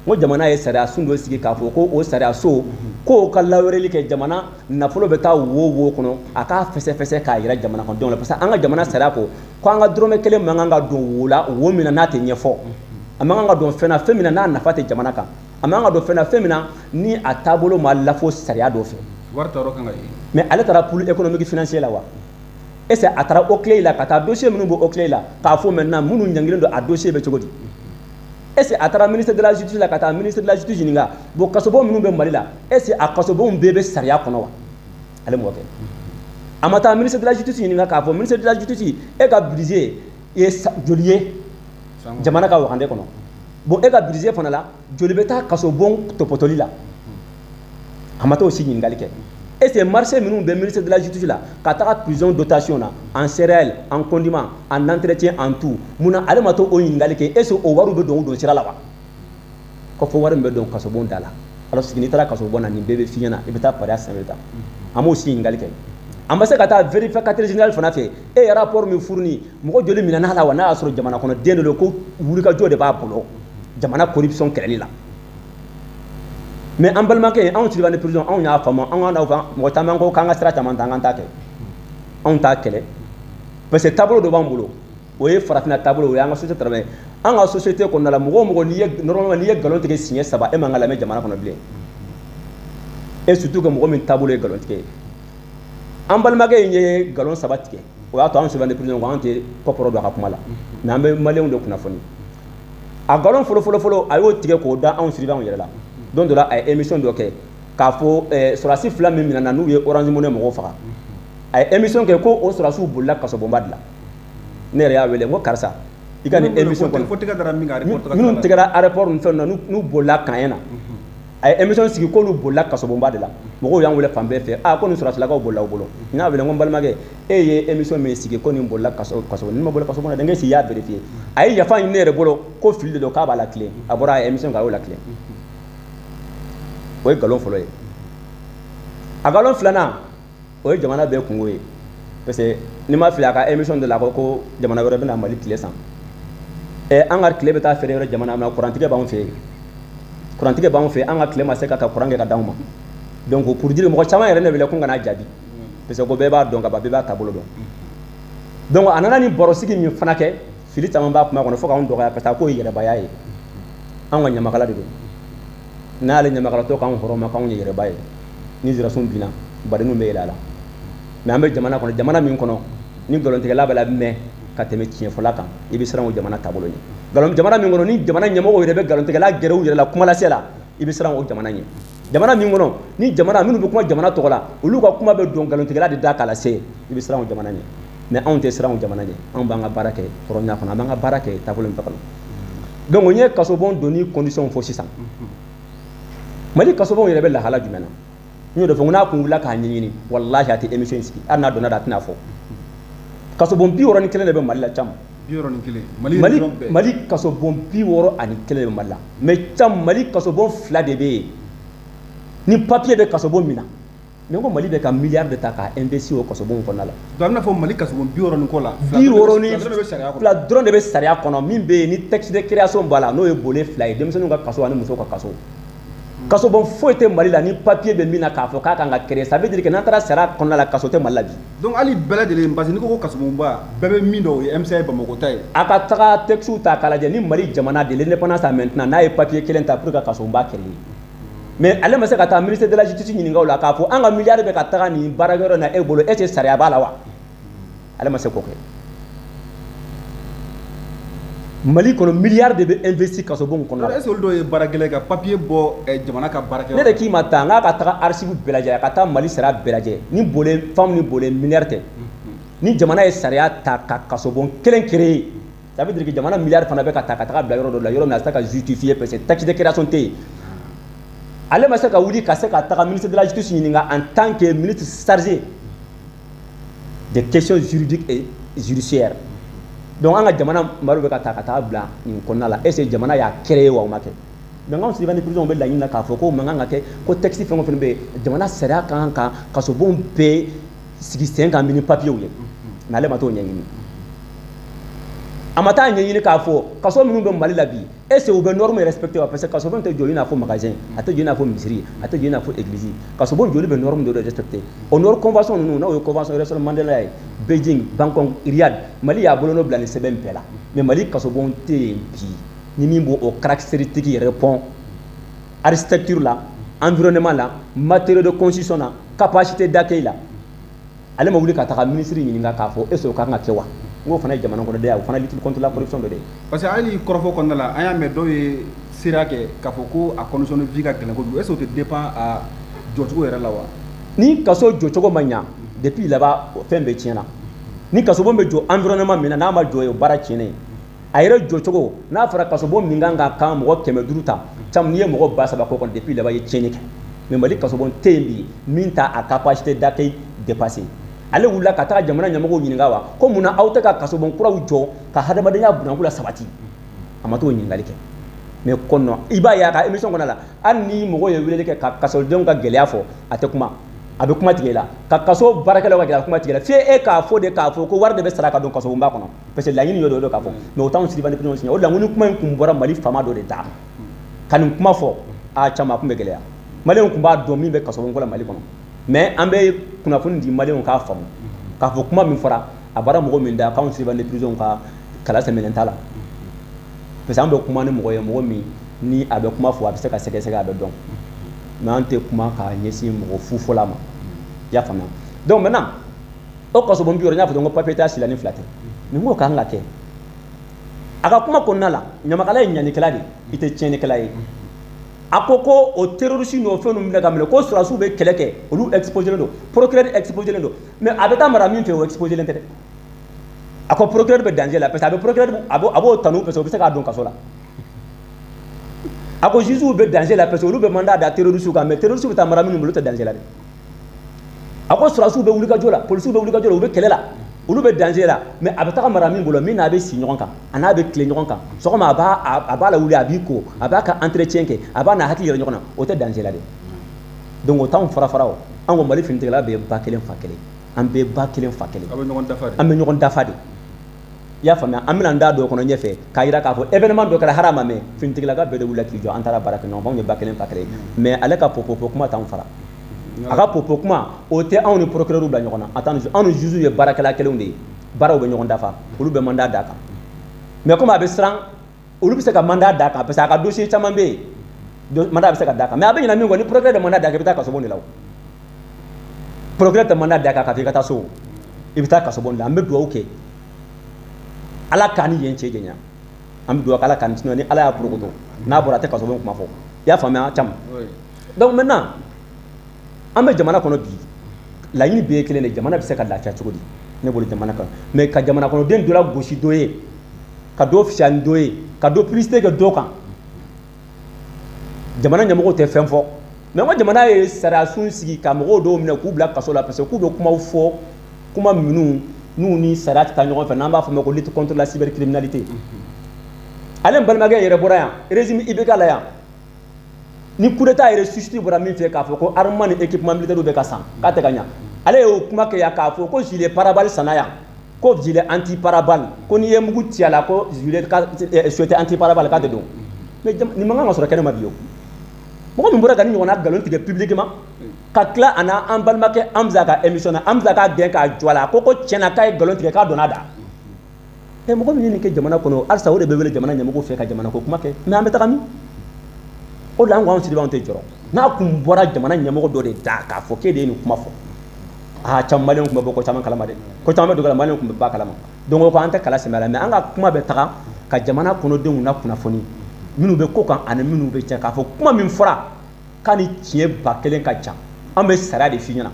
ko jamana ye sariya sun dɔ sigi k'a fɔ ko o sariya so k'o ka lawaleli kɛ, jamana nafolo bɛ taa wo wo kɔnɔ, a k'a fɛsɛfɛsɛ k'a yira jamana kɔnɔdenw la, parce que an ka jamana sariya ko ko an ka dɔrɔmɛ kelen man kan ka don wo la, wo min na n'a tɛ ɲɛfɔ. A man kan ka don fɛn na, fɛn min na n'a nafa tɛ jamana kan. A man kan ka don fɛn na, fɛn min na ni a taabolo ma lafo sariya dɔ fɛ. Wari ta yɔrɔ kan ka ye. Mais ale taara pôle économique financier la wa? Est ce que a taara OCLEI la, ka taa dossier minnu bɛ OCLEI la, k'a fɔ maintenant minnu ɲangilen don, a dossier bɛ cogo di? Est ce que a taara ministère de la Justice la, ka taa ministre de la Justice ɲininka, bon, kasobon minnu bɛ Mali la, est ce que a kasobonw bɛɛ bɛ sariya kɔnɔ wa? Ale m'o kɛ. A ma taa ministre de la Justice ɲininka k'a fɔ, ministre de la Justice, e ka budget ye joli ye jamana ka wagande kɔnɔ? Bon, e ka budget fana la, joli bɛ taa kasobon tɔpɔtɔli la? A ma t'o si ɲininkali kɛ. Est ce que marché minnu bɛ ministère de la Justice la, ka taga prison dotation na, en céréales, en condiments, en entretien, en tout, munna ale ma t'o ɲininkali kɛ? Est ce que o wariw bɛ don o don sira la wa? Ko fo wari min bɛ don kasobon da la. Alors sigi, n'i taara kasobon na, nin bɛɛ bɛ f'i ɲɛna, i bɛ taa pariya san, i bɛ taa. An m'o si ɲininkali kɛ. An ma se ka taa vérificateur général fana fɛ, e ye rapport min fourni, mɔgɔ joli minɛ n'a la wa? N'a y'a sɔrɔ jamana kɔnɔ den dɔ don ko wulikajɔ de b'a bolo jamana corruption kɛlɛli la. Mais an balimakɛ, anw surveillant de prison, anw y'a faamu, an ka mɔgɔ caman ko k'an ka sira caman ta, an k'an ta kɛ. Anw t'a kɛlɛ, parce que taabolo dɔ b'an bolo, o ye farafinna taabolo, o y'an ka société travail. An ka société kɔnɔna la, mɔgɔ o mɔgɔ n'i ye, normalement, n'i ye nkalon tigɛ siɲɛ 3, e man ka lamɛn jamana kɔnɔ bilen. Et surtout que mɔgɔ min taabolo ye nkalontigɛ ye. An balimakɛ in ye nkalon saba tigɛ, o y'a to an surveillant de prison ko an tɛ kɔkɔrɔ don a ka kuma la, mais an bɛ maliyɛnw de kunnafoni. A nkalon fɔlɔ fɔlɔ fɔlɔ, a y'o tigɛ k'o da anw surveillant yɛrɛ la. Don dɔ la, a ye émission dɔ kɛ k'a fɔ sɔrɔdasi fila min minɛna n'u ye Orange Money mɔgɔw faga, a ye émission kɛ ko o sɔrɔdasiw bolila kasobonba de la. Ne yɛrɛ y'a wele, n ko karisa, i ka nin émission kɔnɔ, Ko tɛgɛ dara min kan aéroport taga minnu sira la. Tigɛra aéroport ni fɛn na, n'u bolila camp na, a ye émission sigi k'olu bolila kasobonba de la. Mɔgɔw y'an wele fan bɛɛ fɛ, a ko nin sɔrɔdasilakaw bolila u bolo. N y'a wele, n ko n balimakɛ, e ye émission min sigi ko nin bolila kaso kaso, nin ma boli kaso kɔnɔ dɛ, n ko si y'a vérifier? A ye yafa ɲini ne yɛrɛ bolo ko fili de don, k'a b'a la tilen. A bɔra, a ye émission kɛ, a y'o la tilen. O ye nkalon fɔlɔ ye. A nkalon filanan, o ye jamana bɛɛ kungo ye, parce que n'i ma fili, a ka émission dɔ la, a ko ko jamana wɛrɛ bɛna Mali tile san. Ɛ, an ka tile bɛ taa feere yɔrɔ jamana min na, kurantigɛ b'anw fɛ yen, kurantigɛ b'anw fɛ yen, an ka tile ma se ka kuran kɛ ka d'anw ma. Donc pour dire, mɔgɔ caman yɛrɛ ne wele ko n kana jaabi, parce que ko bɛɛ b'a dɔn ka ban, bɛɛ b'a taabolo dɔn. Donc a nana ni barosigi min fana kɛ, fili caman b'a kuma kɔnɔ fo k'anw dɔgɔya, parce que a k'o ye yɛrɛbaya ye. Anw ka ɲamakala de don, n'ale ɲamakalatɔ k'anw hɔrɔn k'anw ye yɛrɛba ye, ni sirasun binna, badenw bɛ yɛlɛ a la. Mais an bɛ jamana kɔnɔ, jamana min kɔnɔ ni nkalontigɛla bɛ la mɛn ka tɛmɛ tiɲɛfɔla kan, i bɛ siran o jamana taabolo ɲɛ. Nkalon, jamana min kɔnɔ ni jamana ɲɛmɔgɔw yɛrɛ bɛ nkalontigɛla gɛrɛ u yɛrɛ la kumalase la, i bɛ siran o jamana ɲɛ. Jamana min kɔnɔ ni jamana minnu bɛ kuma jamana tɔgɔ la, olu ka kuma bɛ don nkalontigɛla de da k'a lase, i bɛ siran o jamana ɲɛ. Mais anw tɛ siran o jamana ɲɛ, anw b'an ka baara kɛ hɔrɔnya kɔnɔ, an b'an ka baara kɛ taabolo min kɔnɔ. Donc n ye kasobon donni condition fɔ sisan. Mali kasobon yɛrɛ bɛ lahala jumɛn na? N y'o de fɔ, n ko n'a kun wulila k'a ɲɛɲini, walahi a tɛ émission in sigi, hali n'a donna da, a tɛna fɔ. Kasobon 61 de bɛ Mali la caman. 61? Mali Mali. Mali kasobon 61 de bɛ Mali la, mais cam, Mali kasobon fila de bɛ yen ni papier bɛ kasobon min na. Mais n ko Mali bɛ ka miliyari de ta k'a investir o kasobon kɔnɔna la. Donc a bɛna fɔ Mali kasobon 60 ni kɔ la, 60 ni fila dɔrɔn de bɛ sariya kɔnɔ. Fila dɔrɔn de bɛ sariya kɔnɔ min bɛ yen ni texte de création b'a la, n'o ye volet fila ye, denmisɛnninw ka kaso ani musow ka kaso. Kasobon foyi tɛ Mali la ni papier bɛ min na k'a fɔ k'a kan ka créer. Ça veut dire que n'an taara sariya kɔnɔna la, kaso tɛ Mali la bi. Donc hali bɛɛ lajɛlen, parce que n'i ko ko kasobonba, bɛɛ bɛ min dɔn, o ye MCA ye, Bamakɔ ta ye. A ka taga texte ta k'a lajɛ, ni Mali jamana de l'indépendance à maintenant, n'a ye papier kelen ta pour que kasobonba créer, mais ale ma se ka taa ministre de la Justice ɲininka o la k'a fɔ an ka miliyari bɛ ka taga nin baarakɛyɔrɔ in na e bolo, est ce que sariya b'a la wa? Ale ma se k'o kɛ. Mali kɔnɔ, miliyari de bɛ investi kasobon kɔnɔ la. Est ce que olu dɔw ye baara gɛlɛn ka papier bɔ jamana ka baarakɛyɔrɔ? Ne de k'i ma ta, n k'a ka taga archive bɛɛ lajɛ, a ka taa Mali sariya bɛɛ lajɛ, ni volet femme ni volet mineur tɛ, ni jamana ye sariya ta ka kasobon kelen créer, ça veut dire que jamana miliyari fana bɛ ka ta ka taga bila yɔrɔ dɔ la, yɔrɔ min na a tɛ se ka justifier, parce que texte de création tɛ yen. Ale ma se ka wuli ka se ka taga ministre de la Justice ɲininka en tant que ministre chargé des questions juridiques et judiciaires. Donc an ka jamana maro bɛ ka ta ka taa bila nin kɔnɔna la, est ce que jamana y'a créé wa, o ma kɛ? Donc anw surveillant de prison bɛ laɲini na k'a fɔ ko man kan ka kɛ, ko texte fɛn o fɛn bɛ yen, jamana sariya ka kan ka kasobon bɛɛ sigi sen kan ni papier ye. Mais ale ma t'o ɲɛɲini, a ma taa ɲɛɲini k'a fɔ kaso minnu bɛ Mali la bi, est ce que u bɛ norme respecté wa? Parce que kasobon tɛ jɔ i n'a fɔ magasin, a tɛ jɔ i n'a fɔ misiri, a tɛ jɔ i n'a fɔ église. Kasobon joli bɛ norme dɔ de respecté. O norme convention ninnu, n'o ye convention Nelson Mandela ye, Beijing, Bangkok, Riyad, Mali y'a bolonɔ bila nin sɛbɛn bɛɛ la. Mais Mali kasobon tɛ yen bi ni min b'o o caractéristique répond, architecture la, environnement la, matériaux de construction na, capacité d'accueil la. Ale ma wuli ka taga ministre ɲininka k'a fɔ est ce que o kan ka kɛ wa? N k'o fana ye jamana kɔnɔdenya ye, o fana lutte contre la corruption dɔ de ye. Parce que hali kɔrɔfɔ kɔnɔna la, an y'a mɛn dɔw ye seereya kɛ k'a fɔ ko a condition de vie ka gɛlɛn kojugu. Est ce que o tɛ dépend a jɔcogo yɛrɛ la wa? Ni kaso jɔcogo ma ɲa, depuis là-bas fɛn bɛɛ tiɲɛna. Ni kasobon bɛ jɔ environnement min na, n'a ma jɔ yen, o baara tiɲɛnen. A yɛrɛ jɔcogo, n'a fɔra kasobon min kan ka kan mɔgɔ 500 ta cam, n'i ye mɔgɔ 3000 k'o kɔnɔ, depuis là-bas i ye tiɲɛni kɛ. Mais Mali kasobon tɛ yen bi min t'a a capacité d'accueil dépassé. Ale wulila ka taga jamana ɲɛmɔgɔw ɲininka wa, ko munna aw tɛ ka kasobon kuraw jɔ ka hadamadenya bunakun la sabati? A ma t'o ɲininkali kɛ. Mais kɔnɔ, i b'a ye a ka émission kɔnɔ la, hali ni mɔgɔw ye weleli kɛ ka kasodenw ka gɛlɛya fɔ, a tɛ kuma, a bɛ kuma tigɛ i la, ka kaso baarakɛlaw ka gɛlɛya kuma tigɛ i la, f'e e k'a fɔ de k'a fɔ ko wari de bɛ sara ka don kasobonba kɔnɔ, parce que laɲini y'o de k'a fɔ. Mais o t'anw surveillant de prison signé. O de la, n ko ni kuma in kun bɔra Mali faama dɔ de da ka nin kuma fɔ, a caman a kun bɛ gɛlɛya. Maliyɛnw kun b'a dɔn min bɛ kasobon ko la Mali kɔnɔ. Mais an bɛ kunnafoni di maliyɛnw k'a faamu k'a fɔ kuma min fɔra, a bɔra mɔgɔ min da, k'anw surveillant de prison ka kala sɛmɛnen t'a la, parce que an bɛ kuma ni mɔgɔ ye, mɔgɔ min ni a bɛ kuma fɔ, a bɛ se ka sɛgɛsɛgɛ, a bɛ dɔn. Mais an tɛ kuma k'a ɲɛsin mɔgɔ fufɔla ma, i y'a faamuya. Donc maintenant, o kasobon 60, n y'a fɔ ko papier t'a si la ni fila tɛ. Nin ko kan ka kɛ a ka kuma kɔnɔna la, ɲamakala ye ɲanikɛla de, i tɛ tiɲɛnikɛla ye. A ko ko o terroriste n'o fɛn ninnu minɛ ka minɛ, ko sɔrɔdasiw bɛ kɛlɛ kɛ, olu exposé don, procureur exposé don, mais a bɛ taa mara min fɛ, o exposé tɛ dɛ. A ko procureur bɛ danger la, parce que a bɛ procureur, a b'o tanu, parce que o bɛ se k'a don kaso la. A ko juge bɛ danger la, parce que olu bɛ mandat da terroriste kan, mais terroriste bɛ taa mara minnu bolo, olu tɛ danger la dɛ. A ko sɔrɔdasiw bɛ wulikajɔ la, polisiw bɛ wulikajɔ la, u bɛ kɛlɛ la, olu bɛ danger la, mais a bɛ taga mara min bolo, min n'a bɛ si ɲɔgɔn kan, a n'a bɛ tile ɲɔgɔn kan, sɔgɔma a b'a la wuli, a b'i ko, a b'a ka entretien kɛ, a b'a n'a hakili yɛrɛ ɲɔgɔn na, o tɛ danger la dɛ. Donc o t'anw fara fara. O an ko Mali finitigila bɛɛ ye ba kelen fa kelen, an bɛɛ ba kelen fa kelen. Aw bɛ ɲɔgɔn dafa de. An bɛ ɲɔgɔn dafa de, i y'a faamuya. An bɛna n da don o kɔnɔ ɲɛfɛ k'a jira k'a fɔ événement dɔ kɛra hara ma, mɛ finitigilaka bɛɛ de wulila k'i jɔ, an taara baara kɛ ɲɔgɔn fɛ, anw ye ba kelen fa kelen. Mais ale ka popopo kuma t'anw fara, a ka popo kuma o tɛ anw ni procureur bila ɲɔgɔn na. A t'an, anw ni juge ye baarakɛla kelenw de ye, baaraw bɛ ɲɔgɔn dafa, olu bɛ mandat d'a kan. Mais comme a bɛ siran, olu bɛ se ka mandat d'a kan, parce que a ka dossier caman bɛ yen, mandat bɛ se ka d'a kan. Mais a bɛ ɲinɛ min kɔ, ni procureur de mandat d'a kan, i bɛ taa kasobon de la. O procureur tɛ mandat d'a kan k'a fɔ i ka taa so, i bɛ taa kasobon de la. An bɛ dugawu kɛ Ala k'an ni yen cɛ janya, an bɛ dugawu kɛ Ala k'an, sinon ni Ala y'a porokoto n'a bɔra, a tɛ kasobon kuma fɔ, i y'a faamuya caman. Donc maintenant, an bɛ jamana kɔnɔ bi, laɲini bɛɛ ye kelen de, jamana bɛ se ka lafiya cogo di? Ne bolo jamana kan, mais ka jamana kɔnɔden dɔ la gosi dɔ ye, ka dɔ fisaya ni dɔ ye, ka dɔ publicité kɛ dɔ kan, jamana ɲɛmɔgɔw tɛ fɛn fɔ. Mais n ko jamana ye sariya sun sigi ka mɔgɔw dɔw minɛ k'u bila kaso la, parce que k'u bɛ kumaw fɔ, kuma minnu n'u ni sariya tɛ taa ɲɔgɔn fɛ, n'an b'a fɔ o ma ko lutte contre la cybercriminalité. Ale n balimakɛ yɛrɛ bɔra yan, régime IBK la yan, ni coup d'état yɛrɛ suscité bɔra min fɛ, k'a fɔ ko armement ni équipement militaire bɛ ka san k'a tɛ ka ɲa. Ale y'o kuma kɛ yan k'a fɔ ko gilet pare-balles sanna yan, ko gilet anti pare-balles, ko n'i ye mugu ci a la, ko gilet ka souhaité anti pare-balles k'a tɛ don. Mais nin man kan ka sɔrɔ kɛnɛ ma bi. O mɔgɔ min bɔra ka ni ɲɔgɔnna nkalon tigɛ publiquement, ka tila a na an balimakɛ Hamza ka émission na, Hamza k'a gɛn k'a jɔ a la, a ko ko tiɲɛna k'a ye nkalon tigɛ, k'a donna da. Ɛ, mɔgɔ min ye nin kɛ jamana kɔnɔ, halisa o de bɛ wele jamana ɲɛmɔgɔw fɛ ka jamana ko kuma kɛ. Mais an bɛ taga min? O de la an ko anw Sidibe, anw tɛ jɔrɔ. N'a kun bɔra jamana ɲɛmɔgɔ dɔ de da k'a fɔ k'e de ye nin kuma fɔ, aa, caman maliyɛnw tun bɛ bɔ ko caman kalama dɛ, ko caman bɛ dugu la, maliyɛnw tun bɛ ba kalama. Donc o ko an tɛ kala sɛmɛ la, mais an ka kuma bɛ taga ka jamana kɔnɔdenw na kunnafoni, minnu bɛ ko kan ani minnu bɛ tiɲɛ, k'a fɔ kuma min fɔra k'a ni tiɲɛ ba kelen ka jan. An bɛ sariya de f'i ɲɛna.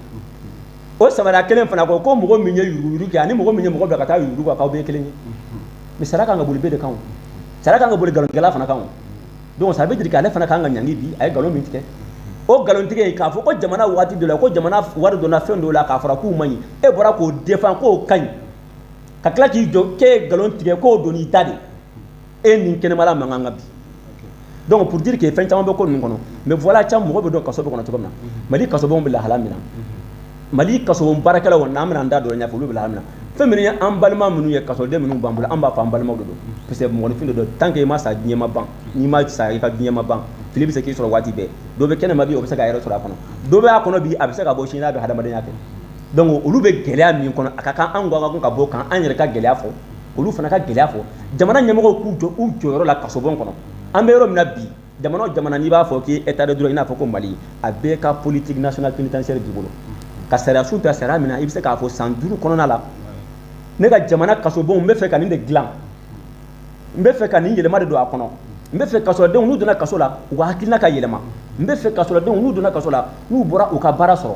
O sariya kelen fana ko ko mɔgɔ min ye yuruguyurugu kɛ ani mɔgɔ min ye mɔgɔ bila ka taa yuruguyurugu kɛ, k'aw bɛɛ ye kelen ye. Mais sariya kan ka boli bɛɛ de kan, o sariya kan ka boli nkalontigɛla fana kan. O donc ça veut dire que ale fana kan ka ɲangi bi, a ye nkalon min tigɛ. O nkalontigɛ in, k'a fɔ ko jamana waati dɔ la, ko jamana wari donna fɛn dɔw la, k'a fɔra k'u man ɲi, e bɔra k'o défend k'o ka ɲi, ka tila k'i jɔ k'e ye nkalon tigɛ k'o donn'i da de, e ni kɛnɛmala man kan ka bi. Donc pour dire que fɛn caman bɛ ko ninnu kɔnɔ. Mais voilà, caman mɔgɔ bɛ dɔn kaso bɛ kɔnɔ cogo min na, Mali kasobonw bɛ lahala min na, Mali kasobon baarakɛlaw, n'an bɛna an da don ɲɛfɛ, olu bɛ lahala min na, fɛn min ye an balima minnu ye, kasoden minnu b'an bolo, an b'a fɔ an balimaw de don, parce que mɔgɔninfin de don. Tant que i ma sa, diɲɛ ma ban. N'i ma sa, i ka diɲɛ ma ban. Fili bɛ se k'i sɔrɔ waati bɛɛ. Dɔ bɛ kɛnɛma bi, o bɛ se k'a yɛrɛ sɔrɔ a kɔnɔ. Dɔ bɛ a kɔnɔ bi, a bɛ se ka bɔ sini n'a bɛ hadamadenya kɛ. Donc olu bɛ gɛlɛya min kɔnɔ, a ka kan an ko ka bɔ kan an yɛrɛ ka gɛlɛya fɔ, olu fana ka gɛlɛya fɔ, jamana ɲɛmɔgɔw k'u jɔ u jɔyɔrɔ la kasobon kɔnɔ. An bɛ yɔrɔ min na bi, jamana o jamana n'i b'a fɔ k'i état de droit, i n'a fɔ ko Mali, a bɛɛ ka politique nationale pénitentiaire b'i bolo, ka sariya sun ta, sariya min na i bɛ se k'a fɔ san 5 kɔnɔna la, ne ka jamana kasobonw, n bɛ fɛ ka nin de dilan, n bɛ fɛ ka nin yɛlɛma de don a kɔnɔ, n bɛ fɛ kasodenw n'u donna kaso la, u ka hakilina ka yɛlɛma, n bɛ fɛ kasodenw n'u donna kaso la, n'u bɔra, u ka baara sɔrɔ,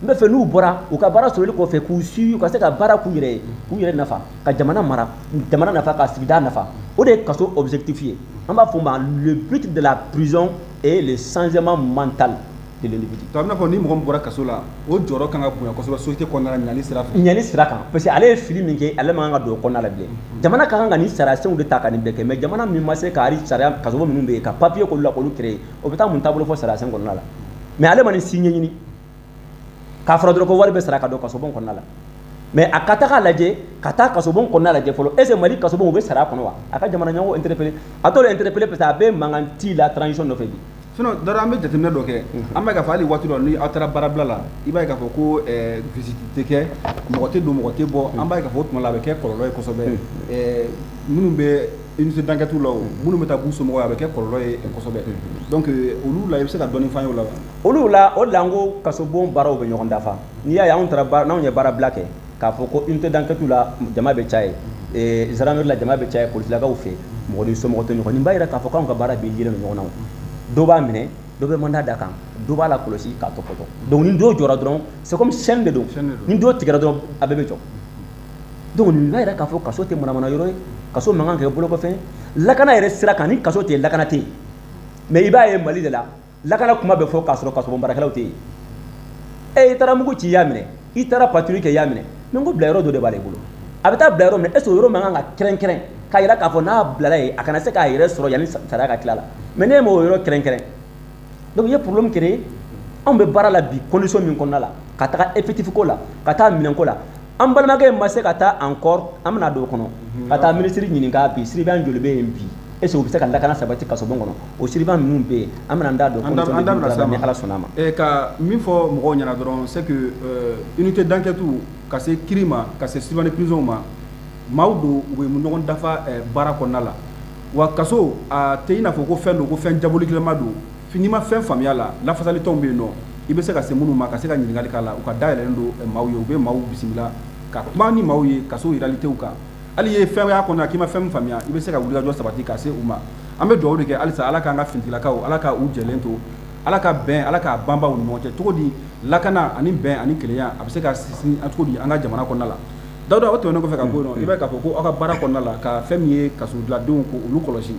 n bɛ fɛ n'u bɔra u ka baara sɔrɔli kɔfɛ, k'u suivi, u ka se ka baara k'u yɛrɛ ye, k'u yɛrɛ nafa, ka jamana mara, jamana nafa, ka sigida nafa. O de ye kaso objectif ye. An b'a fɔ o ma le but de la prison est le changement mental de l'individu. To a bɛna fɔ ni mɔgɔ min bɔra kaso la, o jɔyɔrɔ kan ka bonya kosɛbɛ société kɔnɔna la, ɲali sira fɛ. Ɲɛni sira kan, parce que ale ye fili min kɛ, ale man kan ka don o kɔnɔna la bilen. Jamana ka kan ka nin sariya senw de ta ka nin bɛɛ kɛ. Mais jamana min ma se ka hali sariya kasobon minnu bɛ yen, ka papier k'olu la, k'olu créer, o bɛ taa mun taabolo fɔ sariya sen kɔnɔna la? Mais ale ma nin si ɲɛɲini k'a fɔra dɔrɔn ko wari bɛ sara ka don kasobon kɔnɔna la. Mais a ka taga lajɛ, ka taa kasobon kɔnɔna lajɛ fɔlɔ, est ce que Mali kasobon u bɛ sara kɔnɔ wa? A ka jamana ɲɛmɔgɔ interpellé, a t'olu interpellé, parce que a bɛ mankan ci la transition nɔfɛ bi. Sinon Dara, an bɛ jateminɛ dɔ kɛ, an b'a ye k'a fɔ hali waati dɔ ni aw taara baarabila la, i b'a ye k'a fɔ ko visite tɛ kɛ, mɔgɔ tɛ don, mɔgɔ tɛ bɔ. An b'a ye k'a fɔ o tuma la a bɛ kɛ kɔlɔlɔ ye kosɛbɛ. Minnu bɛ Unité d'enquête la, o minnu bɛ taa b'u somɔgɔw ye, a bɛ kɛ kɔlɔlɔ ye kosɛbɛ. Donc olu la, i bɛ se ka dɔɔni f'an ye o la wa? Olu la, o de la n ko kasobon baaraw bɛ ɲɔgɔn dafa. N'i y'a ye anw taara baara, n'anw ye baara bila kɛ k'a fɔ ko unité d'enquête la jama bɛ caya, gendarmerie la jama bɛ caya, polisilakaw fɛ mɔgɔ ni somɔgɔ tɛ ɲɔgɔn, nin b'a yira k'a fɔ k'anw ka baara bɛ yelen ɲɔgɔn na. Dɔ b'a minɛ, dɔ bɛ mandat d'a kan, dɔ b'a la kɔlɔsi k'a tɔpɔtɔ. Donc ni dɔw jɔra dɔrɔn, c'est comme chaîne de don, ni dɔw tigɛra dɔrɔn, a bɛɛ bɛ jɔ. Donc nin b'a yira k'a fɔ kaso tɛ manamana yɔrɔ ye, kaso man kan ka kɛ bolokɔfɛn. Lakana yɛrɛ sira kan, ni kaso tɛ yen, lakana tɛ yen. Mais i b'a ye Mali de la, lakana kuma bɛ fɔ k'a sɔrɔ kasobon baarakɛlaw tɛ yen. E, i taara mugu ci, i y'a minɛ, i taara patrouille kɛ, i y'a minɛ, mais n ko bila yɔrɔ dɔ de b'ale bolo, a bɛ taa bila yɔrɔ min na, est ce que o yɔrɔ man kan ka kɛrɛnkɛrɛn k'a yira k'a fɔ n'a bilala yen, a kana se k'a yɛrɛ sɔrɔ yanni sariya ka tila la? Mais n'e m'o yɔrɔ kɛrɛnkɛrɛn, donc i ye problème créé. Anw bɛ baara la bi condition min kɔnɔna la, ka taga effectif ko la, ka taa minɛnko la, an balimakɛ in ma se ka taa encore, an bɛna don o kɔnɔ, ka taa minisiri ɲininka bi, surveillant joli bɛ yen bi? Est ce que u bɛ se ka lakana sabati kasobon kɔnɔ? O surveillant minnu bɛ yen, an bɛna an da don An da bɛna s'a ma. Ni Ala sɔnna a ma. Ka min fɔ mɔgɔw ɲɛna dɔrɔn, c'est que unité d'enquête ka se kiiri ma, ka se surveillant de prison ma, maaw don, u bɛ ɲɔgɔn dafa baara kɔnɔna la. Wa kaso a tɛ i n'a fɔ ko fɛn don, ko fɛn diabolikilama don. N'i ma fɛn faamuya la, lafasalitɔnw bɛ yen nɔ, i bɛ se ka se minnu ma ka se ka ɲininkali k'a la. U ka dayɛlɛlen don maaw ye, u bɛ maaw bisimila ka kuma ni maaw ye kaso réalitéw kan. Hali i ye fɛn y'a kɔnɔ k'i ma fɛn min faamuya, i bɛ se ka wulikajɔ sabati ka se u ma. An bɛ dugawu de kɛ halisa, Ala k'an ka finitigilakaw, Ala ka u jɛlen to, Ala ka bɛn, Ala k'a banba u ni ɲɔgɔn cɛ. Cogo di lakana ani bɛn ani kelenya a bɛ se ka sinsin cogo di an ka jamana kɔnɔna la? Dawuda, o tɛmɛnen kɔfɛ ka bɔ yen nɔ, i b'a ye k'a fɔ ko aw ka baara kɔnɔna la, ka fɛn min ye kasoladenw ko olu kɔlɔsi,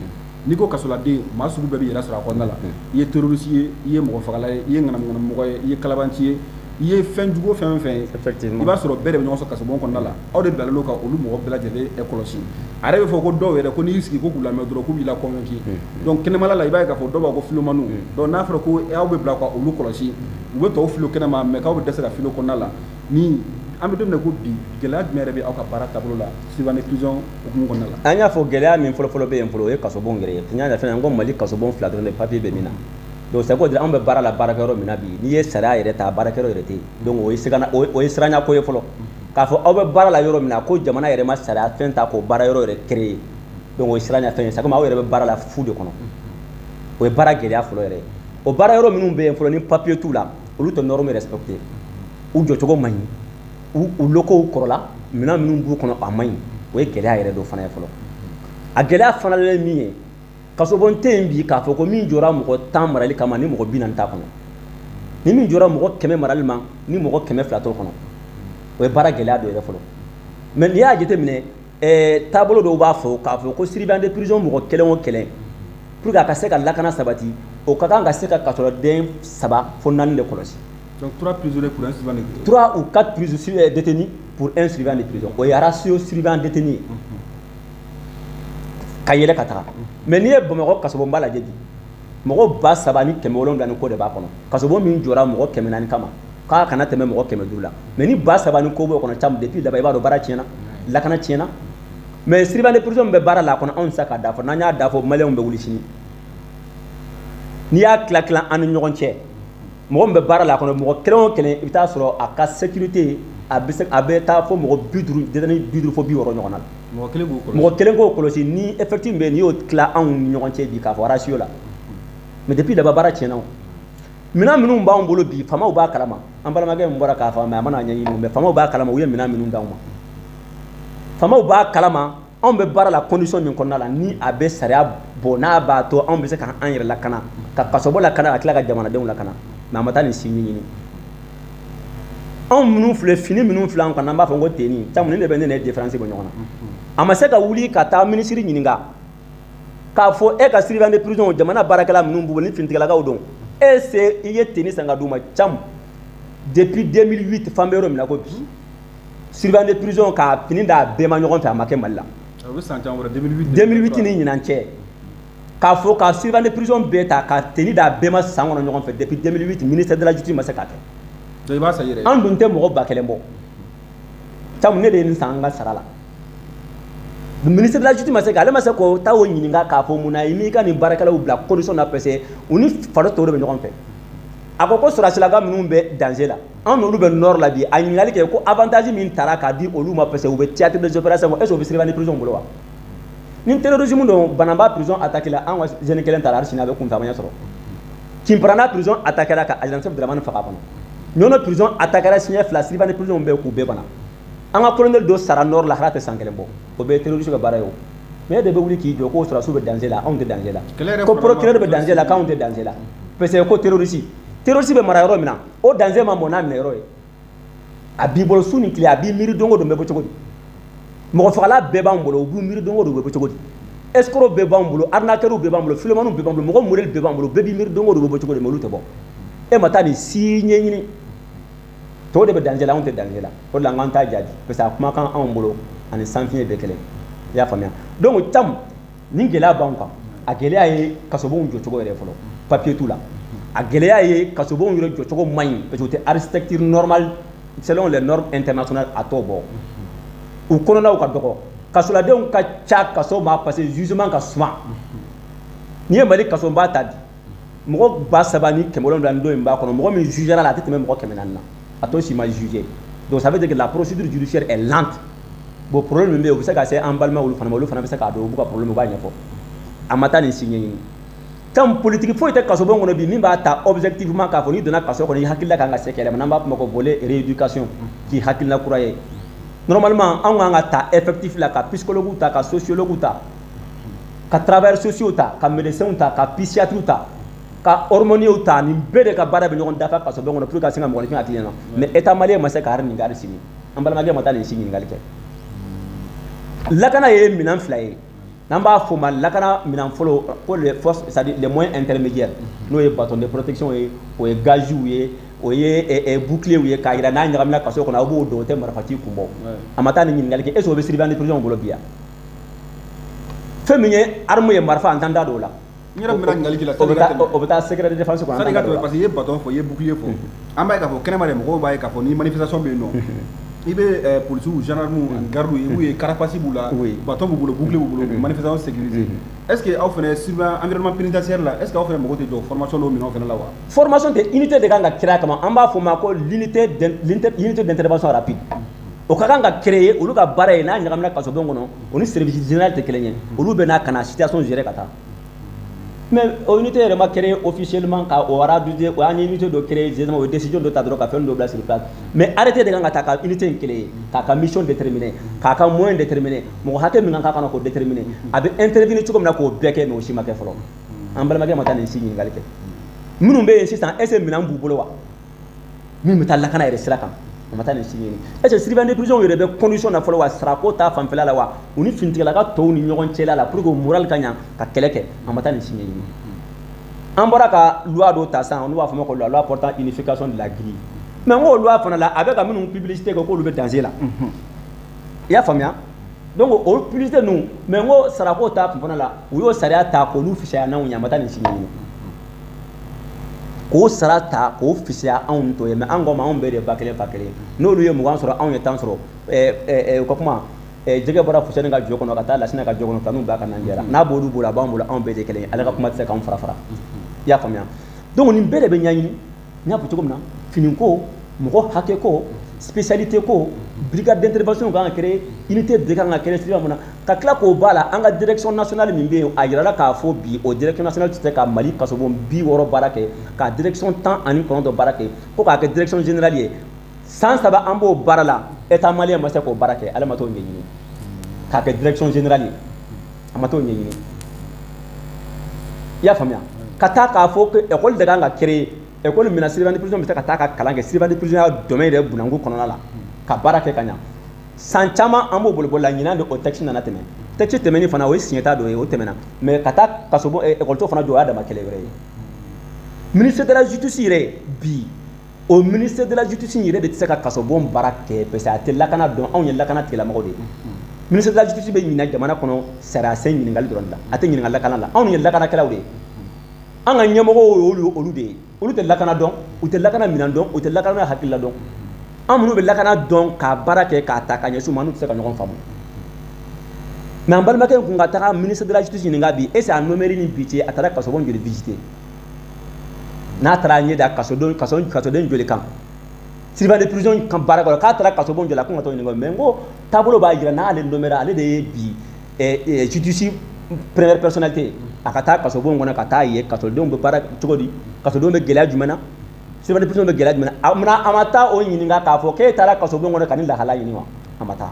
n'i ko kasoladen, maa sugu bɛɛ bɛ yɛrɛ sɔrɔ a kɔnɔna la. I ye terroriste ye, i ye mɔgɔ fagala ye, i ye ŋanamuŋanamɔgɔ ye, i ye kalabanci ye, i ye fɛn jugu fɛn o fɛn ye, i b'a sɔrɔ bɛɛ de bɛ ɲɔgɔn sɔrɔ kasobon kɔnɔna la. Aw de bilalen don ka olu mɔgɔ bɛɛ lajɛlen kɔlɔsi. A yɛrɛ bɛ fɔ ko dɔw yɛrɛ ko n'i y'i sigi ko k'u lamɛn dɔrɔn, k'u b'i la convaincu. Donc kɛnɛmala la, i b'a ye k'a fɔ dɔw b'a fɔ ko filomaniw. Donc n'a fɔra ko aw bɛ bila ka olu kɔlɔsi, u bɛ tɔw filo kɛnɛma, mais k'aw bɛ dɛsɛ ka filo kɔnɔna la, ni an bɛ don min na ko bi, gɛlɛya jumɛn yɛrɛ bɛ aw ka baara taabolo la surveillant de prison hukumu kɔnɔna la? An y'a fɔ, gɛlɛya min fɔlɔfɔlɔ bɛ yen fɔlɔ, o ye kasobon yɛrɛ ye. N y'a ɲɛfɔ, n ko Mali kasobon fila dɔrɔn de papier bɛ min na. Donc c'est à dire anw bɛ baara la baarakɛyɔrɔ min na bi, n'i ye sariya yɛrɛ ta, baarakɛyɔrɔ yɛrɛ tɛ yen. Donc o ye sigana, o ye siranya ko ye fɔlɔ, k'a fɔ aw bɛ baara la yɔrɔ min na ko jamana yɛrɛ ma sariya fɛn ta k'o baara yɔrɔ yɛrɛ créer. Donc o ye siranya fɛn ye. C'est comme aw yɛrɛ bɛ baara la fu de kɔnɔ. O ye baara gɛlɛya fɔlɔ yɛrɛ ye. O baara yɔrɔ minnu bɛ yen fɔlɔ, ni papier t'u la, olu tɛ norme respecter, u jɔcogo man ɲi, u locaux kɔrɔla, minɛn minnu b'u kɔnɔ, a man ɲi. O ye gɛlɛya yɛrɛ dɔ fana ye fɔlɔ. A gɛlɛya fana ye min ye, kasobon tɛ yen bi k'a fɔ ko min jɔra mɔgɔ 10 marali kama ni mɔgɔ 40 t'a kɔnɔ, ni min jɔra mɔgɔ 100 marali ma ni mɔgɔ 200 t'o kɔnɔ. O ye baara gɛlɛya dɔ yɛrɛ fɔlɔ. Mais n'i y'a jateminɛ, taabolo dɔw b'a fɔ k'a fɔ ko surveillant de prison mɔgɔ kelen o kelen, pour que a ka se ka lakana sabati, o ka kan ka se ka kasɔrɔden saba fo naani de kɔlɔsi. Donc 3 prisonniers pour un surveillant de prison. 3 ou 4 prisonniers détenus pour un surveillant de prison, o ye ratio surveillant détenu ye ka yɛlɛ ka taga. Mais n'i ye Bamakɔ kasobonba lajɛ bi, mɔgɔ 3700 ni kɔ de b'a kɔnɔ. Kasobon min jɔra mɔgɔ 400 kama, k'a kana tɛmɛ mɔgɔ 500 la, mais ni 3000 ni kɔ b'o kɔnɔ caman depuis laban, i b'a dɔn baara tiɲɛna, lakana tiɲɛna. Mais surveillant de prison bɛ baara la a kɔnɔ, anw tɛ se k'a da fɔ. N'an y'a da fɔ, maliyɛnw bɛ wuli sini. N'i y'a tila tila an ni ɲɔgɔn cɛ, mɔgɔ min bɛ baara la a kɔnɔ, mɔgɔ kelen o kelen, i bɛ taa sɔrɔ a ka sécurité a bɛ se a bɛ taa fo mɔgɔ 50, détenu 50 fo 60 ɲɔgɔn na. Mɔgɔ kelen k'o kɔlɔsi. Mɔgɔ kelen k'o kɔlɔsi, ni effectif bɛ yen, n'i y'o tila anw ni ɲɔgɔn cɛ bi k'a fɔ ratio la. Mais depuis laban, baara tiɲɛna. O minɛn minnu b'anw bolo bi, faamaw b'a kalama. An balimakɛ min bɔra k'a fɔ, mais a mana ɲɛɲini, mais faamaw b'a kalama u ye minɛn minnu d'anw ma. Faamaw b'a kalama anw bɛ baara la condition min kɔnɔna la, ni a bɛ sariya bɔ, n'a b'a to anw bɛ se k'an yɛrɛ lakana, ka kasobon lakana, ka tila ka jamanadenw lakana. Mais a ma taa nin si ɲɛɲini. Anw minnu filɛ, fini minnu filɛ an kan, n'an b'a fɔ ko tenue caman, nin de bɛ ne ni différence bɔ ɲɔgɔn na. A ma se ka wuli ka taa minisiri ɲininka k'a fɔ e ka surveillant de prison, jamana baarakɛla minnu b'u bolo ni finitigilakaw don, e se i ye tenue san ka d'u ma caman depuis 2008. Fan bɛ yɔrɔ min na ko bi, surveillant de prison k'a fini d'a bɛɛ ma ɲɔgɔn fɛ, a ma kɛ Mali la. A bɛ san caman wɛrɛ, 2008. 2008 ni ɲinan cɛ, k'a fɔ ka surveillant de prison bɛɛ ta ka tenue d'a bɛɛ ma san kɔnɔ ɲɔgɔn fɛ, depuis 2008, ministère de la justice ma se k'a kɛ. Donc i b'a san i yɛrɛ ye. An dun tɛ mɔgɔ 1000 bɔ caman, ne de ye nin san an ka sara la. Ministre de la justice ma se k'ale ma se k'o taa o ɲininka k'a fɔ mun na i m'i ka nin baarakɛlaw bila condition na, parce que u ni fari tɔw de bɛ ɲɔgɔn fɛ. A ko ko sɔrɔdasilaka minnu bɛ danger la, anw n'olu bɛ nord la bi. A ɲininkali kɛ ko avantage min taara k'a di olu ma, parce que u bɛ théâtre des opérations, est ce que u bɛ surveillant de prison bolo wa? Ni terrorisme don, Banamba prison attaqué la, an ka jeune kelen taara, hali sini a bɛ kunfɛ, a ma ɲɛ sɔrɔ. Kinparana prison attaqué la ka adjudant-chef Dramane faga a kɔnɔ. Ɲɔnɔ prison attaqué la siɲɛ 2, surveillant de prison bɛɛ k'u bɛɛ bana. An ka colonel dɔ sara nord la, hali a tɛ san 1 bɔ. O bɛɛ ye terroriste ka baara ye o. Mais e de bɛ wuli k'i jɔ ko sɔrɔdasiw bɛ danger la, anw tɛ danger la. Ko procureur bɛ danger la, k'anw tɛ danger la. Parce que ko terroriste bɛ mara yɔrɔ min na, o danger ma bon n'a minɛ yɔrɔ ye. A b'i bolo su ni tile, a b'i miiri don o don, bɛ bɔ cogo di? Mɔgɔ fagala bɛɛ b'an bolo, u b'u miiri don o don, u bɛ bɔ cogo di? Escroc bɛɛ b'an bolo, arnaqueur bɛɛ b'an bolo, filomaniw bɛɛ b'an bolo, mɔgɔ modèle bɛɛ b'an bolo, bɛɛ b'i miiri don o don, u bɛ bɔ cogo di? Mais olu tɛ bɔ. E ma taa nin si ɲɛɲini. Tɔw de bɛ danger la, anw tɛ danger la. O de la n k'an t'a jaabi parce que a kumakan anw bolo ani sanfiɲɛ bɛɛ kelen. I y'a faamuya? Donc tam nin gɛlɛya b'anw kan. A gɛlɛya ye kasobonw jɔcogo yɛrɛ fɔlɔ, papier t'u la. A gɛlɛya ye kasobonw yɛrɛ jɔcogo man ɲi parce que u tɛ architecture normale selon les normes internationales, a t'o bɔ. U kɔnɔnaw ka dɔgɔ, kasoladenw ka ca kaso ma parce que jugement ka suma. N'i ye Mali kasoba ta bi, mɔgɔ 3700 ni dɔ in b'a kɔnɔ, mɔgɔ min jugera la, a tɛ tɛmɛ mɔgɔ 400 na, a t'o si ma jugé. Donc ça veut dire que la procédure judiciaire est lente. Bon, problème min bɛ yen, o bɛ se ka se an balima olu fana ma, olu fana bɛ se k'a dɔn, u b'u ka problème, u b'a ɲɛfɔ. A ma taa nin si ɲɛɲini. Tan politique foyi tɛ kasobon kɔnɔ bi min b'a ta objectivement k'a fɔ n'i donna kaso kɔnɔ, i hakilila kan ka se kɛlɛ ma, n'an b'a fɔ ma ko volet rééducation, k'i hakilina kura ye. Normalement, anw kan ka ta effectif la ka psychologue ta, ka sociologue ta, ka travailleurs sociaux ta, ka médecins ta, ka psychiatres ta, ka aumôniers ta. Nin bɛɛ de ka baara bɛ ɲɔgɔn dafa kasobon kɔnɔ pour que ka se ka mɔgɔninfin hakili ɲɛna. Mais état malien ma se ka hali nin kɛ hali sini. An balimakɛ ma taa nin si ɲininkali kɛ. Lakana ye minɛn fila ye, n'an b'a fɔ o ma lakana minɛn fɔlɔ ko les forces, c'est-à-dire les moyens intermédiaires, n'o ye bâton de protection ye, o ye gaziw ye, o ye bouclier ye, k'a jira n'a ɲagamina kaso kɔnɔ, aw b'o dɔn, o tɛ marifa ci kun bɔ. A ma taa nin ɲininkali kɛ. Est ce que o bɛ surveillant de prison bolo bi yan? Fɛn min ye arme ye, marifa, an t'an da don o la. N yɛrɛ bɛna ɲininkali k'i la. O bɛ taa secret de défense kɔnɔ. Sani i ka tɛmɛ, parce que i ye bâton fɔ, i ye bouclier fɔ, an b'a ye k'a fɔ kɛnɛma de, mɔgɔw b'a ye k'a fɔ ni manifestation bɛ yen nɔ, i bɛ polisiw, gendarmes ani gardes, i b'u ye, carapace b'u la, bâton b'u bolo, bouclier b'u bolo, manifestation sécurisée. Est ce que aw fana surveillant environnement pénitentiaire la, est ce que aw fana mago tɛ jɔ formation dɔw minɛnw fana la wa? Formation tɛ, unité de kan ka créer a kama. An b'a fɔ o ma ko l'unité d'intervention rapide. O ka kan ka créer. Olu ka baara ye n'a ɲagamina kasobon kɔnɔ, o ni service général tɛ kelen ye. Olu bɛ n'a ka na situation gérer ka taa. Mais o unité yɛrɛ ma créer officiellement ka o raduser. O y'an ye unité dɔ créer justement, o ye décision dɔ ta dɔrɔn ka fɛn dɔ bila sur place. Mais arrêté de kan ka ta ka unité in créer, k'a ka mission déterminer, k'a ka moyen déterminer, mɔgɔ hakɛ min kan k'a kɔnɔ k'o déterminer, a bɛ intervenir cogo min na k'o bɛɛ kɛ. Mais o si ma kɛ fɔlɔ. An balimakɛ ma taa nin si ɲininkali kɛ. Minnu bɛ yen sisan, est ce que minɛn b'u bolo wa, min bɛ taa lakana yɛrɛ sira kan? O ma taa nin si ɲini. Est ce que surveillant de prison yɛrɛ bɛ condition na fɔlɔ wa, sarako ta fanfɛla la wa, u ni finitigilaka tɔw ni ɲɔgɔn cɛla la, pour que moral ka ɲa ka kɛlɛ kɛ? A ma taa nin si ɲɛɲini. An bɔra ka loi dɔ ta sisan, n'u b'a fɔ ma ko la loi portant unification de la grille. Mais n ko loi fana la, a bɛ ka minnu publicité kɛ k'olu bɛ danger la, i y'a faamuya? Donc o publicité ninnu, mais n ko sarako ta kun fana la, u y'o sariya ta k'olu fisaya n'anw ye. A ma taa nin si ɲɛɲini k'o sara ta k'o fisaya anw to ye. Mais an ko ma, anw bɛɛ de ye ba kelen fa kelen. N'olu ye 20 sɔrɔ, anw ye 10 sɔrɔ. U ka kuma, jɛgɛ bɔra Fuseni ka jɔ kɔnɔ ka taa Lasinɛ ka jɔ kɔnɔ, kanu b'a ka nanjɛra. N'a b'olu bolo, a b'an bolo, anw bɛɛ de kelen ye. Ale ka kuma tɛ se k'anw fara fara, i y'a faamuya? Donc nin bɛɛ de bɛ ɲɛɲini. N y'a fɔ cogo min na, fini ko, mɔgɔ hakɛ ko, spécialité ko, brigade d'intervention kan ka créer, unité de kan ka créer sira mun na, ka tila k'o ba la. An ka direction nationale min bɛ yen, a yirala k'a fɔ bi o direction nationale tɛ se ka Mali kasobon 60 baara kɛ, ka direction 19 baara kɛ, ko k'a kɛ direction générale ye. San 3 an b'o baara la, état malien ma se k'o baara kɛ. Ale ma t'o ɲɛɲini k'a kɛ direction générale ye, a ma t'o ɲɛɲini, i y'a faamuya? Ka taa k'a fɔ ko école de kan ka créer, école min na surveillant de prison bɛ se ka taa ka kalan kɛ, surveillant de prison ya domaine yɛrɛ bunanku kɔnɔna la ka baara kɛ ka ɲa. San caman an b'o boliboli la. Ɲinan de o texte nana tɛmɛ. Texte tɛmɛni fana, o ye siɲɛta dɔ ye, o tɛmɛna. Mais ka taa kasobon école fana jɔ, o y'a dama kɛlɛ wɛrɛ ye. Ministère de la justice yɛrɛ bi, o ministère de la justice yɛrɛ de tɛ se ka kasobon baara kɛ parce que a tɛ lakana dɔn. Anw ye lakana tigilamɔgɔw de ye. Ministère de la justice bɛ ɲinɛ jamana kɔnɔ sariya sen ɲininkali dɔrɔn de la, a tɛ ɲininka lakana la. Anw ye lakanakɛlaw de ye, an ka ɲɛmɔgɔw ye olu de ye. Olu tɛ lakana dɔn, u tɛ lakana minɛn dɔn, u tɛ lakana hakilila dɔn. An minnu bɛ lakana dɔn k'a baara kɛ k'a ta ka ɲɛsin u ma, n'u tɛ se ka ɲɔgɔn faamu. Mais an balimakɛ in kun ka taga ministre de la justice ɲininka bi, est ce que a nommé ni bi cɛ, a taara kasobon joli visiter? N'a taara ɲɛ da kasoden kasoden joli kan, surveillant de prison kan baara kɔrɔ, k'a taara kasobon joli la, ko ka t'o ɲininka. Mais n ko taabolo b'a jira n'ale nommé, ale de ye bi justice première personnalité, a ka taa kasobon kɔnɔ ka taa ye kasodenw bɛ baara cogo di, kasodenw bɛ gɛlɛya jumɛn na, surveillant de prison bɛ gɛlɛya jumɛn na. Munna a ma taa o ɲininka k'a fɔ k'e taara kasobon kɔnɔ ka nin lahala ɲini wa? A ma taa.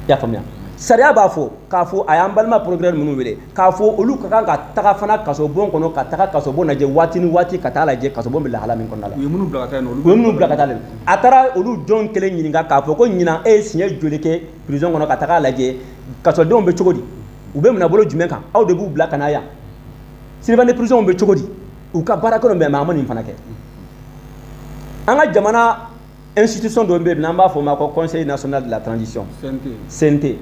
I y'a faamuya? Sariya b'a fɔ k'a fɔ a y'an balima procureur minnu wele k'a fɔ olu ka kan ka taga fana kasobon kɔnɔ, ka taga kasobon lajɛ waati ni waati, ka taa lajɛ kasobon bɛ lahala min kɔnɔna la. U ye minnu bila ka taa yen nɔ? U ye minnu bila ka taa yen, a taara olu jɔn kelen ɲininka k'a fɔ ko ɲinan e ye siɲɛ joli kɛ prison kɔnɔ ka taga lajɛ kasodenw bɛ cogo di, u bɛ minɛ bolo jumɛn kan, aw de b'u bila ka na yan, surveillant de prison bɛ cogo di, u ka baara kɛ bɛn. Mais a ma nin fana kɛ. An ka jamana institution dɔ bɛ yen n'an b'a fɔ o ma ko Conseil national de la transition. CNT. CNT.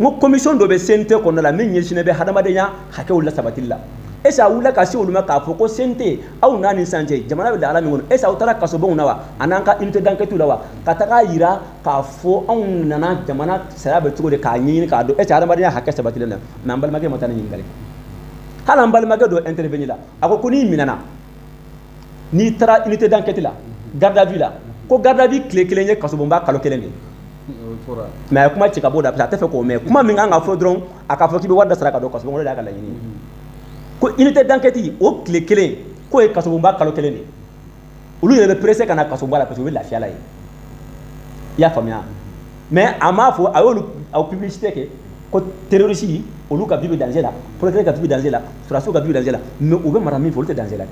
N ko commission dɔ bɛ CNT kɔnɔna la min ɲɛsinnen bɛ hadamadenya hakɛw la sabatili la. Est ce que a wulila ka se olu ma k'a fɔ ko CNT, aw n'a ni sisan cɛ, jamana bɛ lahala min kɔnɔ, est ce que aw taara kasobonw na wa, a n'an ka unité d'enquête la wa, ka taga yira k'a fɔ anw nana jamana sariya bɛ cogo di k'a ɲɛɲini k'a dɔn est ce que hadamadenya hakɛ sabatilen don? Mais an balimakɛ ma taa ni ɲininkali kɛ. Hali an balimakɛ dɔ intervenir la, a ko ko n'i minɛna, n'i taara unité d'enquête la, garde à vue la, ko garde à vue tile kelen ye kasobonba kalo kelen de ye. Mais a ye kuma ci ka bɔ o da, parce que a tɛ fɛ k'o mɛn. Kuma min kan ka fɔ dɔrɔn, a k'a fɔ k'i bɛ wari da sara ka don kasobon kɔnɔ, o de y'a ka laɲini ye. Ko unité d'enquête o tile kelen k'o ye kasobonba kalo kelen de ye. Olu yɛrɛ bɛ pressé ka na kasobonba la parce que u bɛ lafiya la yen. I y'a faamuya? Mais a m'a fɔ a y'olu aw publicité kɛ ko terroriste olu ka vie bɛ danger la, procureur ka vie bɛ danger la, sɔrɔdasiw ka vie bɛ danger la, mais u bɛ mara min fɛ, olu tɛ danger la dɛ.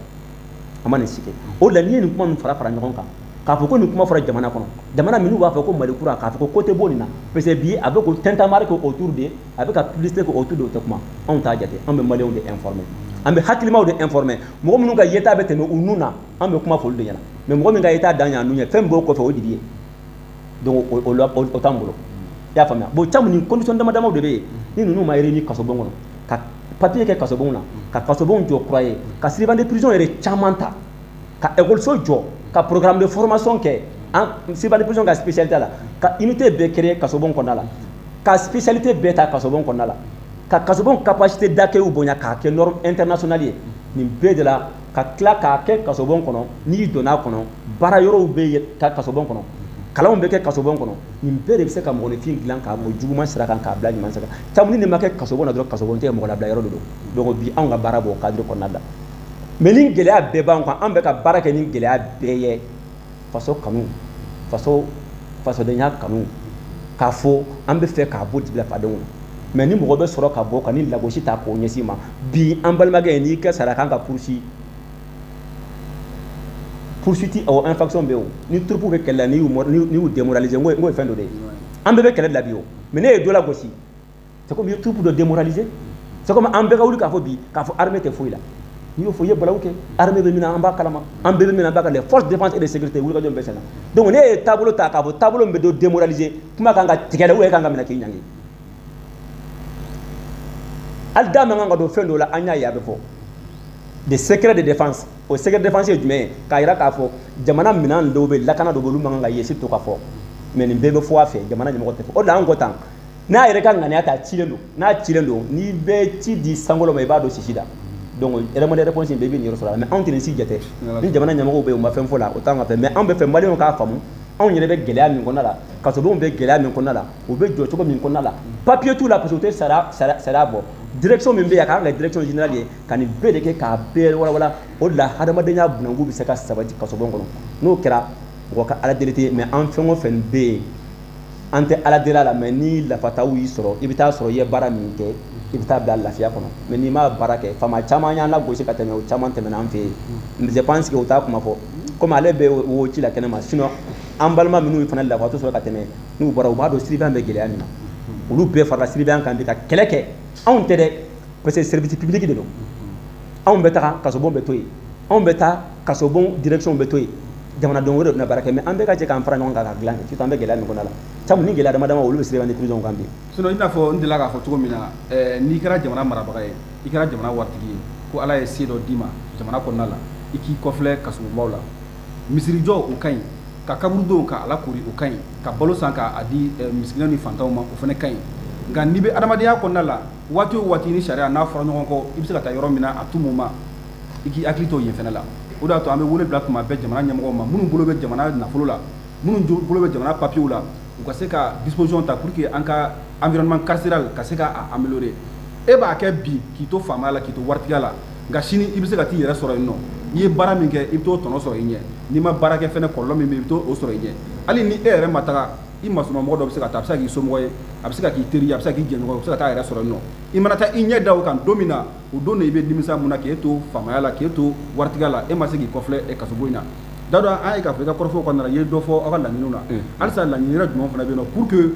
A ma nin si kɛ. O de la, n'i ye nin kuma ninnu fara fara ɲɔgɔn kan k'a fɔ ko nin kuma fɔra jamana kɔnɔ, jamana minnu b'a fɔ ko Mali kura, k'a fɔ ko ko tɛ bɔ nin na, parce que bi a bɛ ko tintamarre kɛ autour de, a bɛ ka publicité kɛ autour de, o tɛ kuma. Anw t'a jate. Anw bɛ maliyɛnw de informer, an bɛ hakilimaw de informer. Mɔgɔ minnu ka yeta bɛ tɛmɛ u nun na, an bɛ kuma fɔ olu de ɲɛna. Mais mɔgɔ min ka yeta dan y'an nun ye, fɛn min b'o kɔfɛ, o de ye. Donc o t'an bolo. I y'a faamuya? Bon, caman nin condition dama damaw de bɛ yen ni ninnu ma réuni kasobon kɔnɔ, ka papier kɛ kasobon na, ka kasobon jɔ kura ye, ka surveillant de prison yɛrɛ caman ta, ka école jɔ, ka programme de formation kɛ an surveillant de prison ka spécialité la, ka unité bɛɛ créer kasobon kɔnɔna la, ka spécialité bɛɛ ta kasobon kɔnɔna la, ka kasobon capacité d'accueil bonya k'a kɛ norme internationale ye, nin bɛɛ de la, ka tila k'a kɛ kasobon kɔnɔ, n'i donna a kɔnɔ, baara yɔrɔw bɛ ka kasobon kɔnɔ, kalanw bɛ kɛ kasobon kɔnɔ, nin bɛɛ de bɛ se ka mɔgɔninfin dilan k'a bɔ juguman sira kan k'a bila ɲuman sira kan. Sabu ni nin ma kɛ kasobon na dɔrɔn, kasobon tɛ, mɔgɔ labila yɔrɔ de don. Donc bi anw ka baara b'o cadre kɔnɔna la. Mais ni gɛlɛya bɛɛ b'an kan, an bɛ ka baara kɛ ni gɛlɛya bɛɛ ye, faso kanu, faso fasodenya kanu, k'a fɔ an bɛ fɛ k'a bɔ dibila fadenw na. Mais ni mɔgɔ bɛ sɔrɔ ka bɔ ka ni lagosi ta k'o ɲɛsin ma, bi an balimakɛ, n'i kɛ sara kan ka poursuite poursuite o infraction bɛ yen o, ni troupe bɛ kɛlɛ la, n'i y'u démoraliser, n ko ye fɛn dɔ de ye. An bɛɛ bɛ kɛlɛ de la bi o, mais ne ye dɔ lagosi, c'est comme i ye troupe dɔ démoraliser. C'est comme an bɛɛ ka wuli k'a fɔ bi k'a fɔ armée tɛ foyi la. N'i y'o fɔ, i ye balawu kɛ. Armée bɛ min na, an b'a kalama. An bɛɛ bɛ min na, an b'a kalama. Force de défense et de sécurité, wulikajɔ bɛɛ senna. Donc ne ye taabolo ta k'a fɔ taabolo min bɛ dɔ démoraliser, kuma kan ka tigɛ la, ou kan ka minɛ k'i ɲangi. Hali da man kan ka don fɛn dɔ la, an y'a ye a bɛ fɔ des secrets de défense. O secret de défense ye jumɛn ye? K'a yira k'a fɔ jamana minɛn dɔw bɛ, lakana dɔw bɛ, olu man kan ka ye, surtout ka fɔ. Mais nin bɛɛ bɛ fɔ a fɛ, jamana ɲɛmɔgɔ tɛ fɔ. O de la an ko tan, n'a yɛrɛ ka ŋaniya ta cilen don, n'a cilen don, n'i bɛ ci di sankolo ma, i b'a dɔn sisi la. Donc élément de réponse in bɛɛ bɛ nin yɔrɔ sɔrɔ a la. Mais anw tɛ nin si jate. Ni jamana ɲɛmɔgɔw bɛ yen, u ma fɛn fɔ la, o t'an ka fɛ. Mais anw bɛ fɛ maliyɛnw k'a faamu, anw yɛrɛ bɛ gɛlɛya min kɔnɔna la, kasodenw bɛ gɛlɛya min kɔnɔna la, u bɛ jɔ cogo min kɔnɔna la, papier t'u la parce que u tɛ sara sariya bɔ. Direction min bɛ yen, a kan ka kɛ direction générale ye ka nin bɛɛ de kɛ k'a bɛɛ walawala. O de la hadamadenya bunakun bɛ se ka sabati kasobon kɔnɔ. N'o kɛra, mɔgɔ ka ala deli tɛ. Mais an fɛn o fɛn bɛ yen, an tɛ ala deli a la. Mais ni lafataw y'i sɔrɔ, i bɛ taa sɔrɔ i ye baara min kɛ, i bɛ taa bila lafiya kɔnɔ. Mais n'i ma baara kɛ, faama caman y'an lagosi ka tɛmɛ, o caman tɛmɛna an fɛ yen. Je pense que o t'a kuma fɔ komi ale bɛ o ci la kɛnɛ ma. Sinon an balima minnu fana lafato sɔrɔ ka tɛmɛ, n'u bɔra, u b'a dɔn surveillant bɛ gɛlɛya min na. Olu bɛɛ farala surveillant kan bi ka kɛlɛ kɛ. Anw tɛ dɛ, parce que service public de don. Anw bɛ taga, kasobon bɛ to yen. Anw bɛ taa, kasobon direction bɛ to yen. Jamanadenw wɛrɛ de bɛna baara kɛ. Mais an bɛɛ ka jɛ k'an fara ɲɔgɔn kan ka dilan kɛ, surtout an bɛ gɛlɛya min kɔnɔna la. Sabu ni gɛlɛya dama dama olu bɛ surveillant de prison kan bi. Sinon, i n'a fɔ n delila k'a fɔ cogo min na, n'i kɛra jamana marabaga ye, i kɛra jamana waritigi ye, ko Ala ye se dɔ d'i ma jamana kɔnɔna la, i k'i kɔfilɛ kasobonbaw la. Misirijɔ, o ka ɲi, ka kaburudenw ka ala kori, o ka ɲi, ka balo san k'a di misikinɛw ni fantanw ma, o fana ka ɲi. Nka n'i bɛ adamadenya kɔnɔna la, waati o waati ni sariya n'a fɔra ɲɔgɔn kɔ, i bɛ se ka taa yɔrɔ min na à tout moment, i k'i hakili to yen fana la. O de y'a to an bɛ wele bila tuma bɛɛ jamana ɲɛmɔgɔw ma, minnu bolo bɛ jamana nafolo la, minnu bolo bɛ jamana papiyew la, u ka se ka disposition ta pour que an ka Environnement carcéral ka se ka améliorer. E b'a kɛ bi k'i to faamaya la, k'i to waritigiya la, nka sini i bɛ se ka t'i yɛrɛ sɔrɔ yen nɔ. N'i ye baara min kɛ, i bɛ t'o tɔnɔ sɔrɔ i ɲɛ. N'i ma baara kɛ fɛnɛ, kɔlɔlɔ min bɛ yen, i bɛ t'o sɔrɔ i ɲɛ. Hali ni e yɛrɛ ma taga, i masumamɔgɔ dɔ bɛ se ka taa. A bɛ se ka k'i somɔgɔ ye, a bɛ se ka k'i teri ye, a bɛ se ka k'i jɛɲɔgɔn ye, o bɛ se ka taa yɛrɛ sɔrɔ yen nɔ. I mana taa i ɲɛ da o kan don min na, o don de i bɛ nimisa. Mun na? K'e to faamaya la, k'e to waritigiya la, e ma se k'i kɔfilɛ kasobon in na. Dawuda, an ye k'a fɔ i ka kɔrɔfɔw kɔnɔna la, i ye dɔ fɔ aw ka laɲiniw na. Halisa laɲini wɛrɛ jumɛn fana bɛ yen nɔ pour que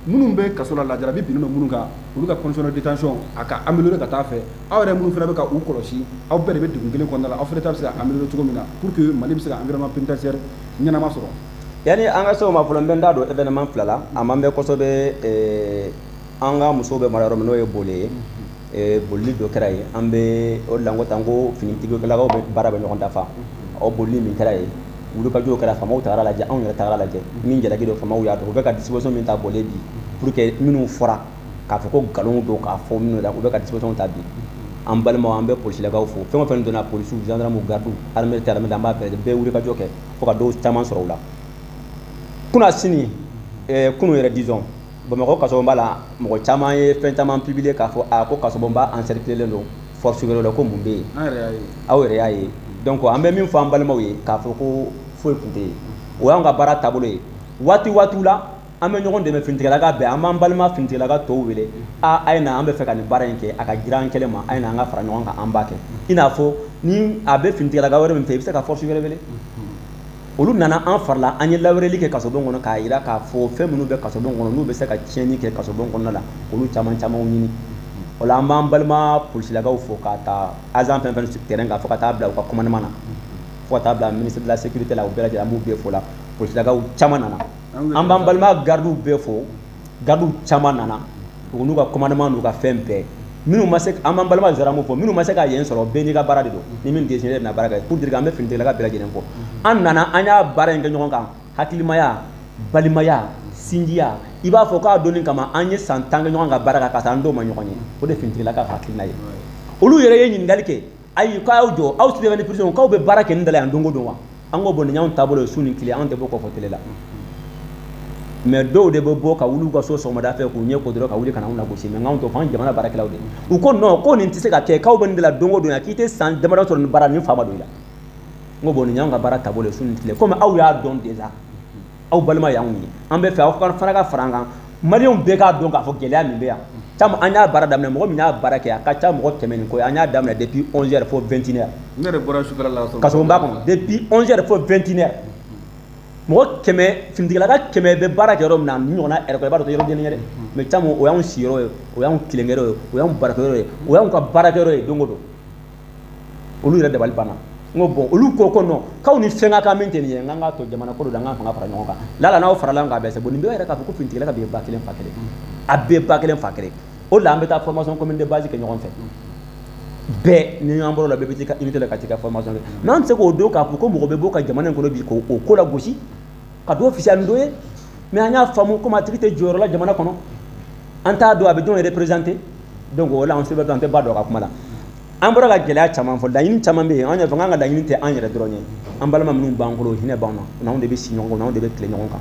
minnu bɛ kaso la, lajarabi binnen don minnu kan, olu ka condition de détention a ka améliorer ka taa fɛ? Aw yɛrɛ minnu fana bɛ ka u kɔlɔsi, aw bɛɛ de bɛ degun kelen kɔnɔna la, aw fana ta bɛ se ka améliorer cogo min na pour que Mali bɛ se ka environnement pénitentiaire ɲɛnama sɔrɔ? Yanni an ka se o ma fɔlɔ, n bɛ n da don événement fila la. A man bɛ kosɛbɛ. An ka musow bɛ mara yɔrɔ min, n'o ye Bole ye, bolili dɔ kɛra yen. An bɛ o de la n ko tan ko finitigilakaw bɛ baara bɛ ɲɔgɔn dafa. O bolili min kɛra yen, wulikajɔw kɛra, faamaw tagara lajɛ, anw yɛrɛ tagara lajɛ. Min jalaki don, faamaw y'a dɔn. U bɛ ka disposition min ta Bole bi pour que minnu fɔra k'a fɔ ko nkalon don k'a fɔ minnu la, u bɛ ka disposition ta bi. An balimaw, an bɛ polisilakaw fo. Fɛn o fɛn donna, polisiw, gendarmes, gardes, armée tɛ armée, an b'a bɛɛ wulikajɔ kɛ fo ka dɔw caman sɔrɔ u la. Kunna sini, kunun yɛrɛ, disons, Bamakɔ kasobonba la, mɔgɔ caman ye fɛn caman publier k'a fɔ a ko kasobonba encercler don force wɛrɛ la, ko mun bɛ yen. Aw yɛrɛ y'a ye. Donc an bɛ min fɔ an balimaw ye, k'a fɔ ko foyi tun tɛ yen. O y'an ka baara taabolo ye. Waati waatiw la, an bɛ ɲɔgɔn dɛmɛ, finitigilaka bɛɛ. An b'an balima finitigilaka tɔw wele: a a ye na, an bɛ fɛ ka nin baara in kɛ, a ka girin an kɛlɛ ma, a ye na an ka fara ɲɔgɔn kan, an b'a kɛ. I n'a fɔ ni a bɛ finitigilaka wɛrɛ min fɛ, i bɛ se ka force wɛrɛ wele. Olu nana an farala, an ye lawureli kɛ kasobon kɔnɔ k'a jira k'a fɔ fɛn minnu bɛ kasobon kɔnɔ, n'u bɛ se ka tiɲɛni kɛ kasobon kɔnɔna la, olu caman camanw ɲini. O la, an b'an balima polisilakaw fo, k'a ta agent fɛn fɛn terrain kan, fo ka taa bila u ka commandement na, fo ka taa bila ministre de la Sécurité la, u bɛɛ lajɛlen, an b'u bɛɛ fo. La polisilakaw caman nana. An b'an balima gardiw bɛɛ fo, gardiw caman nana, u n'u ka commandement, n'u ka fɛn bɛɛ. Minnu ma se, an b'an balima gendarme fo. Minnu ma se ka yen sɔrɔ, bɛɛ n'i ka baara de don. Ni min désigné bɛna baara kɛ, pour dire que an bɛ finitigilaka bɛɛ lajɛlen fo. An nana, an y'a baara in kɛ ɲɔgɔn kan, hakilimaya, balimaya, sinjiya. I b'a fɔ k'a donni kama, an ye san 10 kɛ ɲɔgɔn kan baara kan, ka sɔrɔ an dɔw ma ɲɔgɔn ye. O de finitigilaka ka hakilina ye. Olu yɛrɛ ye ɲininkali kɛ: ayi, k'aw jɔ, aw surveillant de prison, k'aw bɛ baara kɛ nin da la yan don o don wa? An ko bon, nin y'anw taabolo ye, su ni tile, anw tɛ bɔ kɔfɛ tele la. Mais dɔw de bɛ bɔ ka wuli u ka so sɔgɔmada fɛ, k'u ɲɛ ko dɔrɔn, ka wuli ka na anw lagosi. Mais anw t'o fɔ, an jamana baarakɛlaw de. U ko non, ko nin tɛ se ka kɛ, k'aw bɛ nin de la don o don yan, k'i tɛ san damadɔ sɔrɔ nin baara nin fa ma don i la. N ko bon, nin y'anw ka baara taabolo ye, su ni tile. Komi aw y'a dɔn déjà, aw balima y'anw ye, an bɛ fɛ aw fana ka fara an kan, maliyɛnw bɛɛ k'a dɔn k'a fɔ gɛlɛya min bɛ yan. Caman an y'a baara daminɛ, mɔgɔ min y'a baara kɛ, a ka ca mɔgɔ 100 ni kɔ ye. An y'a daminɛ depuis 11 heures fo 21 heures. Ne yɛrɛ bɔra sufɛla la. Kasobonba kɔnɔ, depuis 11 heures fo 21 heures, mɔgɔ 100, finitigilaka 100 bɛ baara kɛ yɔrɔ min na, ni ɲɔgɔnna ɛrɛ kɔnɔ, i b'a dɔn tɛ yɔrɔ denni ye dɛ. Mais caman, o y'anw siyɔrɔ ye, o y'anw tilenkɛyɔrɔ ye, o y'anw baarakɛyɔrɔ ye, o y'anw ka baarakɛyɔrɔ ye don o don. Olu yɛrɛ dabali banna. N ko bon, olu ko ko non, k'aw ni fɛn ka kan min tɛ nin ye, n k'an k'a to jamana ko don, an k'an fanga fara ɲɔgɔn kan. Lala n'aw farala ɲɔgɔn kan, a bɛ se. Bon, nin bɛɛ yɛrɛ k'a fɔ ko finitigilaka bɛ ba kelen fa kelen, a bɛɛ ba kelen fa kelen. O de la, an bɛ taa formation commune de base kɛ ɲɔgɔn fɛ bɛɛ. Ni an bɔr'o la, bɛɛ bɛ t'i ka unité la ka t'i ka formation kɛ. Mais an tɛ se k'o don k'a fɔ ko mɔgɔ bɛ bɔ ka jamana in kɔnɔ bi k'o ko lagosi ka dɔ fisaya ni dɔ ye. Mais an y'a faamu, komi a tigi tɛ jɔyɔrɔ la jamana kɔnɔ, an t'a dɔn a bɛ jɔn représenter. Donc o la, an sɛbɛn an tɛ ba dɔn ka kuma la. An bɔra ka gɛlɛya caman fɔ, laɲini caman bɛ yen. An y'a fɔ k'an ka laɲini tɛ an yɛrɛ dɔrɔn ye. An balima minnu b'an bolo, hinɛ b'an na, n'anw de bɛ si ɲɔgɔn kan, n'anw de bɛ tile ɲɔgɔn kan.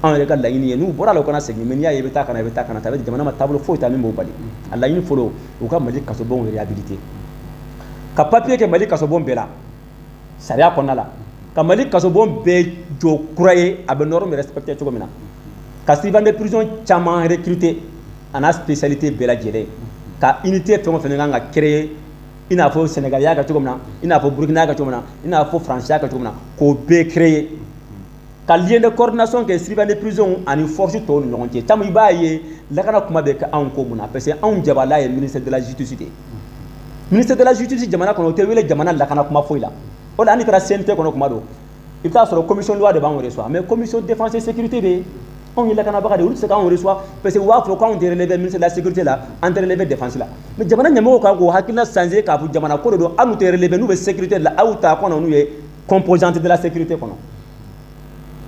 Anw yɛrɛ ka laɲini ye, n'u bɔra la, u kana segin. Mais n'i y'a ye i bɛ taa ka na, i bɛ taa ka na, a bɛ jamana ma taabolo foyi ta min b'o bali. A laɲini fɔlɔ, u ka Mali kasobonw réhabiliter, ka papier kɛ Mali kasobon bɛɛ la sariya kɔnɔna la, ka Mali kasobon bɛɛ jɔ kura ye, a bɛ norme respecter cogo min na, ka surveillant de prison caman recruter, a n'a spécialité bɛɛ lajɛlen, ka unité fɛn o fɛn kan ka créer, i n'a fɔ Sénégal y'a kɛ cogo min na, i n'a fɔ Burkina y'a kɛ cogo min na, i n'a fɔ France y'a kɛ cogo min na, k'o bɛɛ créer, ka lien de coordination kɛ surveillant de prison ani force tɔw ni ɲɔgɔn cɛ. Caman, i b'a ye, lakana kuma bɛ kɛ anw ko mun na? Parce que anw jabala ye ministère de la Justice de ye. Ministère de la Justice jamana kɔnɔ, o tɛ wele jamana lakana kuma foyi la. O la, hali n'i taara CNT kɔnɔ kuma don, i bɛ taa sɔrɔ commission loi de b'anw reçoit, mais commission défense et sécurité bɛ yen. Anw ye lakanabaga de ye, olu tɛ se k'anw reçoit, parce que u b'a fɔ k'anw tɛ relever ministère de la Sécurité la, an tɛ relever défense la. Mais jamana ɲɛmɔgɔw kan k'o hakilina changer, k'a fɔ jamana ko de don, hali n'u tɛ relever, n'u bɛ sécurité de la, aw ta kɔnɔ, n'u ye composante de la sécurité kɔnɔ.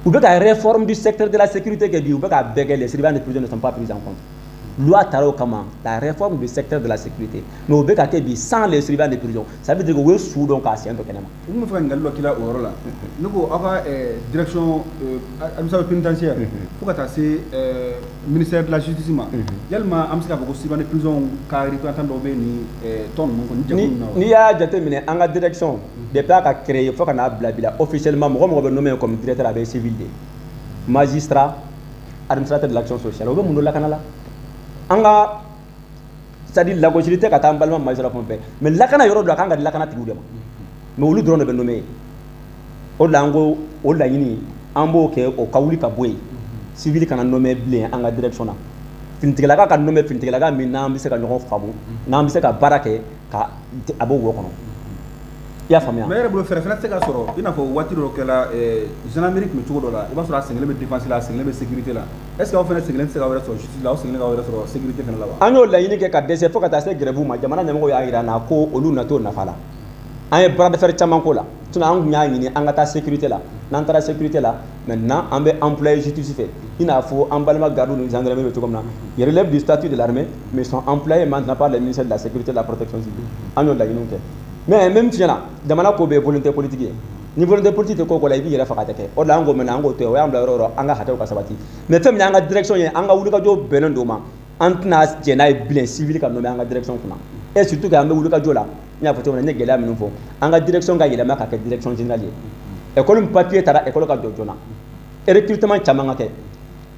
U bɛ ka réforme du secteur de la sécurité kɛ bi, u bɛ k'a bɛɛ kɛ, les surveillants de prison ne sont pas pris en compte. Loi taara o kama, la réforme du secteur de la sécurité. Mais o bɛ ka kɛ bi sans les surveillants de prison. Ça veut dire que u ye su dɔn k'a sen to kɛnɛma. U tun bɛ fɛ ka ɲininkali dɔ k'i la o yɔrɔ la. Ne ko aw ka direction administration pénitentiaire fo ka taa se ministère de la justice ma, yalima an bɛ se k'a fɔ ko surveillant de prison ka représentant dɔw bɛ nin tɔn ninnu kɔnɔ, ni jɛkulu ninnu na wa? N'i y'a jateminɛ, an ka direction, depuis a ka créer fo ka n'a bila bi la, officiellement, mɔgɔ mɔgɔ bɛ nommé comme directeur, a bɛ civil de, magistrat, administrateur de l'action sociale. O bɛ mun don lakana la? An ka, c'est à dire, lagosili tɛ ka taa an balima magistrat fan fɛ, mais lakana yɔrɔ dɔ, a kan ka di lakana tigiw de ma, mais olu dɔrɔn de bɛ nommé yen. O de la an ko o laɲini, an b'o kɛ, o ka wuli ka bɔ yen. Civil kana nommé bilen an ka direction na. Finitigilaka ka nommé, finitigilaka min n'an bɛ se ka ɲɔgɔn faamu, n'an bɛ se ka baara kɛ ka a b'o wo kɔnɔ. I y'a faamuya? Mais e yɛrɛ bolo, fɛɛrɛ fana tɛ se ka sɔrɔ, i n'a fɔ waati dɔ kɛla, gendarmerie tun bɛ cogo dɔ la, i b'a sɔrɔ a sen kelen bɛ défense la, a sen kelen bɛ sécurité la. Est ce que aw fana sen kelen tɛ se k'aw yɛrɛ sɔrɔ justice la, aw sen kelen k'aw yɛrɛ sɔrɔ sécurité fana la wa? An y'o laɲini kɛ ka dɛsɛ, fo ka taa se grève ma. Jamana ɲɛmɔgɔw y'a jira an na ko olu na t'o nafa la. An ye bras de fer caman k'o la. Sinon an tun y'a ɲini an ka taa sécurité la. N'an taara sécurité la maintenant, an bɛ employé justice fɛ, i n'a fɔ an balima gardes ni gendarmerie bɛ cogo min na. Ils relèvent du statut de l'armée, mais ils sont employés maintenant par le ministère de la Sécurité et de la Protection civile. An y'o laɲiniw kɛ, mais même tiɲɛna, jamana ko bɛɛ ye volonté politique ye. Ni volonté politique tɛ ko o ko la, i b'i yɛrɛ faga, tɛ kɛ. O de la an ko maintenant, an k'o to yen. O y'an bila yɔrɔ o yɔrɔ, an ka hakɛw ka sabati. Mais fɛn min y'an ka direction ye, an ka wulikajɔ bɛnnen don o ma. An tɛna jɛn n'a ye bilen civil ka nommer an ka direction kunna. Et surtout que an bɛ wulikajɔ la, n y'a fɔ cogo min na, n ye gɛlɛya minnu fɔ, an ka direction ka yɛlɛma ka kɛ direction générale ye. École min papier taara, école ka jɔ joona, recrutement caman ka kɛ.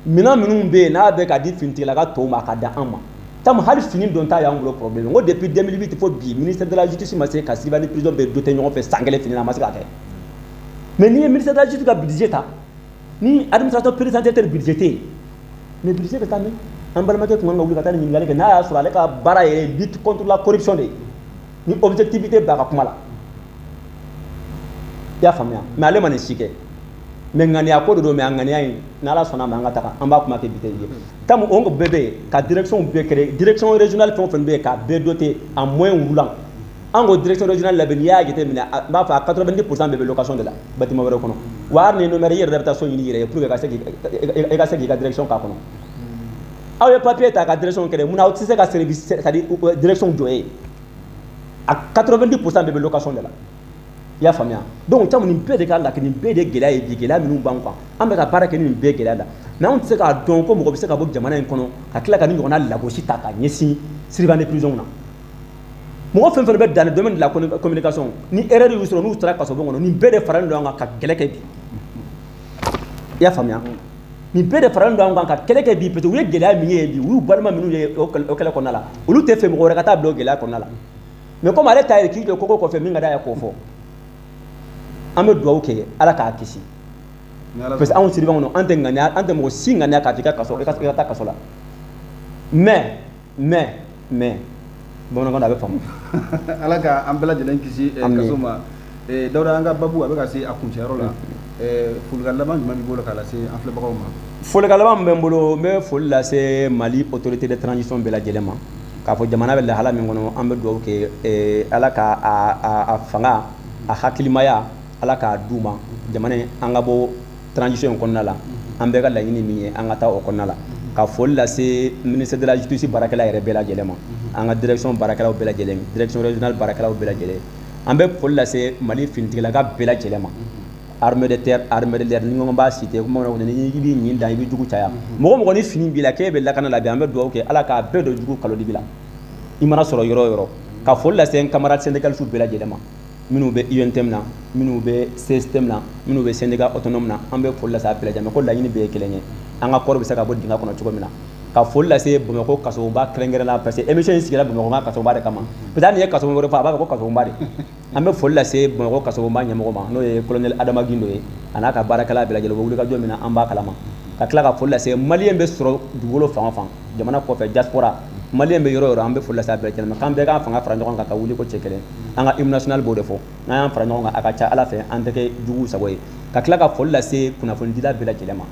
Minɛn minnu bɛ yen n'a bɛ ka di finitigilaka tɔw ma, a ka da an ma. Tamu hali fini don ta y'an bolo problème. N ko depuis 2008 fo bi, ministère de la Justice ma se ka surveillant de prison bɛɛ doté ɲɔgɔn fɛ san kelen fini na, a ma se ka kɛ. Mais n'i ye ministère de la Justice ka budget ta ni administration pénitentiaire budget tɛ yen, mais budget bɛ taa min? An balimakɛ tun kan ka wuli ka taa nin ɲininkali kɛ, n'a y'a sɔrɔ ale ka baara yɛrɛ ye lutte contre la corruption de ye, ni objectivité b'a ka kuma la. I y'a faamuya? Mais ale ma nin si kɛ. Mais ŋaniya ko de don. Mais a ŋaniya in, n'Ala sɔnna a ma, an ka taga, an b'a kuma kɛ bi tɛ ye. Tamu o bɛɛ bɛ yen ka direction bɛɛ créer, direction régionale fɛn o fɛn bɛ yen, k'a bɛɛ doter en moyen roulant. An ko direction régionale labɛn, n'i y'a jateminɛ, n b'a fɔ a 90 % bɛɛ bɛ location de la, bâtiment wɛrɛ kɔnɔ. Wa hali ni nommé, i yɛrɛ bɛ taa so ɲini i yɛrɛ ye pour que ka se k'i ka direction k'a kɔnɔ. Aw ye papier ta ka direction créer, mun na aw tɛ se ka service, c'est à dire direction jɔ ye? A 90 % bɛɛ bɛ location de la. I y'a faamuya? Donc caman, nin bɛɛ de ka la, nin bɛɛ de gɛlɛya ye bi, gɛlɛya minnu b'an kan. An bɛ ka baara kɛ ni nin bɛɛ gɛlɛya la. Mais anw tɛ se k'a dɔn ko mɔgɔ bɛ se ka bɔ jamana in kɔnɔ ka tila ka ni ɲɔgɔnna lagosi ta ka ɲɛsin surveillant de prison na. Mɔgɔ fɛn fɛn bɛ dans le domaine de la communication, ni erreur y'u sɔrɔ, n'u taara kasobon kɔnɔ, nin bɛɛ de faralen don an kan ka kɛlɛ kɛ bi. I y'a faamuya? Nin bɛɛ de faralen don an kan ka kɛlɛ kɛ bi, parce que u ye gɛlɛya min ye bi, u y'u balima minnu ye o kɛlɛ kɔnɔna la, olu tɛ fɛ mɔgɔ wɛrɛ ka taa bila o gɛlɛya kɔnɔna la. Mais comme ale ta ye k'i jɔ koko kɔfɛ, min ka d'a ye k'o fɔ, an bɛ dugawu kɛ Ala k'a kisi, parce que anw surveillant kɔnɔ, an tɛ ŋaniya, an tɛ mɔgɔ si ŋaniya k'a fɔ i ka kaso, i ka taa kaso la. Mais bamanankan na, a bɛ faamu. Ala ka an bɛɛ lajɛlen kisi kaso ma. Dawuda, an ka babu a bɛ ka se a kuncɛyɔrɔ la. Folikan laban jumɛn b'i bolo k'a lase an filɛbagaw ma? Folikan laban min bɛ n bolo, n bɛ foli lase Mali autorité de transition bɛɛ lajɛlen ma, k'a fɔ jamana bɛ lahala min kɔnɔ, an bɛ dugawu kɛ Ala ka a fanga, a hakilimaya, Ala k'a d'u ma. Jamana in, an ka bɔ transition in kɔnɔna la, an bɛɛ ka laɲini min ye, an ka taa o kɔnɔna la. Ka foli lase ministère de la Justice baarakɛla yɛrɛ bɛɛ lajɛlen ma, an ka direction baarakɛlaw bɛɛ lajɛlen, direction régionale baarakɛlaw bɛɛ lajɛlen. An bɛ foli lase Mali finitigilaka bɛɛ lajɛlen ma, armée de terre, armée de l'air. Ni ko n b'a citer, kuma ni i b'i ɲin dan, i bɛ jugu caya. Mɔgɔ mɔgɔ ni fini b'i la k'e bɛ lakana la bi, an bɛ dugawu kɛ Ala k'a bɛɛ don jugu kalo dibi la, i mana sɔrɔ yɔrɔ o yɔrɔ. Ka foli lase n camarade syndicaliste bɛɛ lajɛlen ma, minnu bɛ UNTM na, minnu bɛ CSTM na, minnu bɛ syndicat autonome na, an bɛ foli lase a bɛɛ lajɛlen ma, ko laɲini bɛɛ ye kelen ye, an ka kɔrɔ bɛ se ka bɔ dingɛ kɔnɔ cogo min na. Ka foli lase Bamakɔ kasobonba kɛrɛnkɛrɛn la, parce que émission in sigira Bamakɔ ka kasobonba de kama, parce que hali n'i ye kasobon wɛrɛ fɔ, a b'a fɔ ko kasobonba de. An bɛ foli lase Bamakɔ kasobonba ɲɛmɔgɔ ma, n'o ye colonel Adama Gindo ye, a n'a ka baarakɛla bɛɛ lajɛlen. U bɛ wulikajɔ min na, an b'a kalama. Ka tila ka foli lase malien bɛ sɔrɔ dugukolo fan o fan, jamana kɔfɛ, diaspora malien bɛ yɔrɔ o yɔrɔ, an bɛ foli lase a bɛɛ lajɛlen ma, k'an bɛɛ k'an fanga fara ɲɔgɔn kan ka wuli ko cɛ kelen. An ka hymne national b'o de fɔ. N'an y'an fara ɲɔgɔn kan, a ka ca Ala fɛ, an tɛ kɛ juguw sago ye. Ka tila ka foli lase kunnafonidila bɛɛ lajɛlen ma.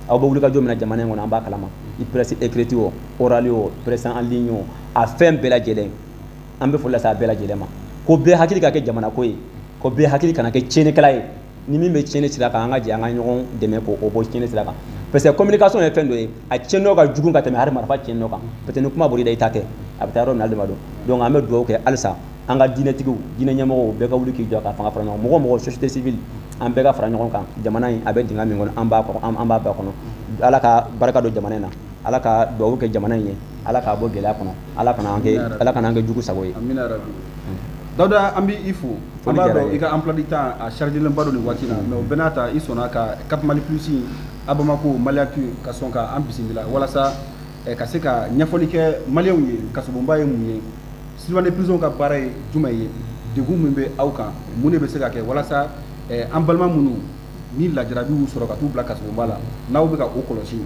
Aw bɛ wulikajɔ min na jamana in kɔnɔ, an b'a kalama. I presse écrite o, orale o, presse en ligne o, a fɛn bɛɛ lajɛlen, an bɛ foli lase a bɛɛ lajɛlen ma, ko bɛɛ hakili ka kɛ jamana ko ye, ko bɛɛ hakili kana kɛ tiɲɛnikɛla ye. Ni min bɛ tiɲɛni sira kan, an ka jɛ an ka ɲɔgɔn dɛmɛ k'o bɔ tiɲɛni sira kan. Parce que communication ye fɛn dɔ ye, a tiɲɛnɔ ka jugu ka tɛmɛ hali marifa tiɲɛnɔ kan, parce que ni kuma bɔr'i da, i ta tɛ, a bɛ taa yɔrɔ min na, hali de ma dɔn. Donc an bɛ dugawu kɛ halisa, an ka diinɛtigiw, diinɛ ɲɛmɔgɔw bɛɛ ka wuli k'i jɔ ka fanga fara ɲɔgɔn, mɔgɔ mɔgɔ, société civile, an bɛɛ ka fara ɲɔgɔn kan. Jamana in a bɛ dingɛ min kɔnɔ, an b'a kɔnɔ, an b'a bɛɛ kɔnɔ. Ala ka barika don jamana in na, Ala ka dugawu kɛ jamana in ye, Ala k'a bɔ gɛlɛya kɔnɔ, Ala kana an kɛ jugu sago ye. Amina rabi. Dawuda, an bɛ i fo. An b'a dɔn i ka emploi du temps a chargé lenba don nin waati in na, mais o bɛɛ n'a ta, i sɔnna ka Cap Mali Plus a Bamako Maliactu ka sɔn ka an bisimila walasa ka se ka ɲɛfɔli kɛ maliyɛnw ye, kasobonba ye mun ye, surveillant de prison ka baara ye jumɛn ye, degun min bɛ aw kan, mun de bɛ se ka kɛ walasa an balima minnu ni lajarabi y'u sɔrɔ ka t'u bila kasobonba la, n'aw bɛ ka o kɔlɔsi,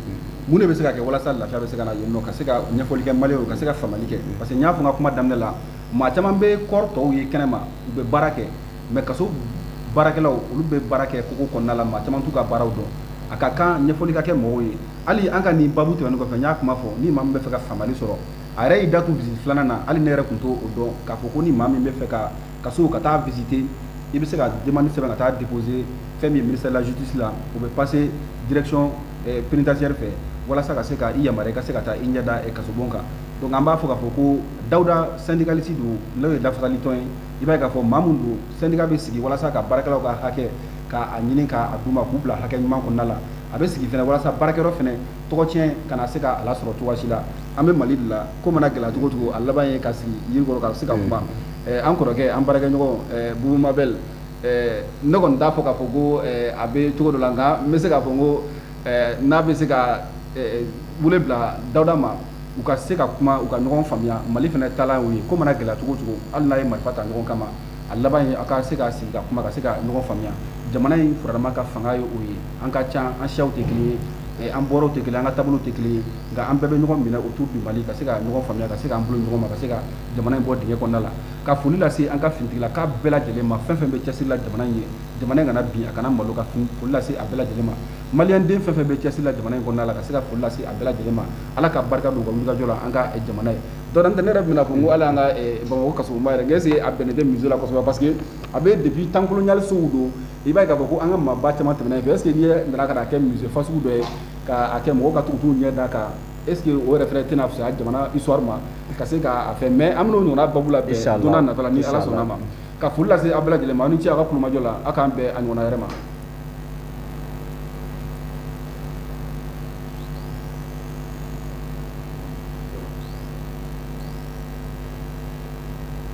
mun de bɛ se ka kɛ walasa lafiya bɛ se ka na yen nɔ, ka se ka ɲɛfɔli kɛ maliyɛnw, ka se ka faamuyali kɛ. Parce que n y'a fɔ n ka kuma daminɛ la, maa caman bɛ kɔrɔ tɔw ye kɛnɛma, u bɛ baara kɛ, mais kaso baarakɛlaw, olu bɛ baara kɛ kogo kɔnɔna la, maa caman t'u ka baaraw dɔn. A ka kan ɲɛfɔli ka kɛ mɔgɔw ye. Hali an ka nin babu tɛmɛnen kɔfɛ, n y'a kuma fɔ, ni maa min bɛ fɛ ka faamuyali sɔrɔ, a yɛrɛ y'i da tu visite filanan na, hali ne yɛrɛ tun t'o dɔn, k'a fɔ ko ni maa min bɛ fɛ ka kaso ka taa visiter, i bɛ se ka demande sɛbɛn ka taa déposer fɛn min ye ministère de la Justice la, o bɛ passer direction pénitentiaire fɛ walasa ka se ka i yamaruya i ka se ka taa i ɲɛ da kasobon kan. Donc an b'a fɔ k'a fɔ ko Dawuda syndicaliste don, n'o ye lafasalitɔn ye. I b'a ye k'a fɔ maa min don, syndicat bɛ sigi walasa ka baarakɛlaw ka hakɛ k'a ɲini k'a d'u ma, k'u bila hakɛ ɲuman kɔnɔna la. A bɛ sigi fɛnɛ walasa baarakɛyɔrɔ fɛnɛ tɔgɔ tiɲɛ kana se ka a lasɔrɔ cogoya si la. An bɛ Mali de la, ko mana gɛlɛya cogo cogo, a laban ye ka sigi yiri kɔrɔ ka se ka kuma. An kɔrɔkɛ, an baarakɛɲɔgɔn Bubu Mabel, ne kɔni t'a fɔ k'a fɔ ko a bɛ cogo dɔ la, nka n bɛ se k'a fɔ n ko n'a bɛ se ka wele bila Dawuda ma, u ka se ka kuma, u ka ɲɔgɔn faamuya. Mali fana taalan y'o ye. Ko mana gɛlɛya cogo cogo, hali n'a ye marifa ta ɲɔgɔn kama, a laban ye aw ka se ka sigi ka kuma, ka se ka ɲɔgɔn faamuya. Jamana in furadama ka fanga ye o ye. An ka ca, an siyaw tɛ kelen ye, an bɔraw tɛ kelen, an ka taabolow tɛ kelen ye, nka an bɛɛ bɛ ɲɔgɔn minɛ autour du Mali, ka se ka ɲɔgɔn faamuya, ka se k'an bolo ɲɔgɔn ma, ka se ka jamana in bɔ dingɛ kɔnɔna la. Ka foli lase an ka finitigilaka bɛɛ lajɛlen ma, fɛn fɛn bɛ cɛsiri la jamana in ye, jamana in kana bin, a kana malo, ka foli lase a bɛɛ lajɛlen ma. Maliyɛn den fɛn fɛn bɛ cɛsiri la jamana in kɔnɔna la, ka se ka foli lase a bɛɛ lajɛlen ma. Ala ka barika don u ka wulikajɔ la an ka jamana ye. Donc ne yɛrɛ bɛna fɔ n ko hali an ka Bamakɔ kasobonba yɛrɛ, est ce que a bɛnnen tɛ musée la kosɛbɛ? Parce que a bɛ depuis temps colonial sow don, i b'a ye k'a fɔ ko an ka maaba caman tɛmɛna yen fɛ. Est ce que n'i nana ka na kɛ musée fasugu dɔ ye, k'a kɛ mɔgɔw ka to k'u ɲɛ da kan, est ce que o yɛrɛ fɛnɛ tɛna fisaya jamana histoire ma ka se k'a fɛn? Mais an bɛn'o ɲɔgɔnna babu la bɛn don n'a nata la, ni Ala sɔnna ma. Ka foli lase aw bɛɛ lajɛlen ma. Aw ni ce aw ka kulomajɔ la. Aw k'an bɛn a ɲɔgɔnna wɛrɛ ma.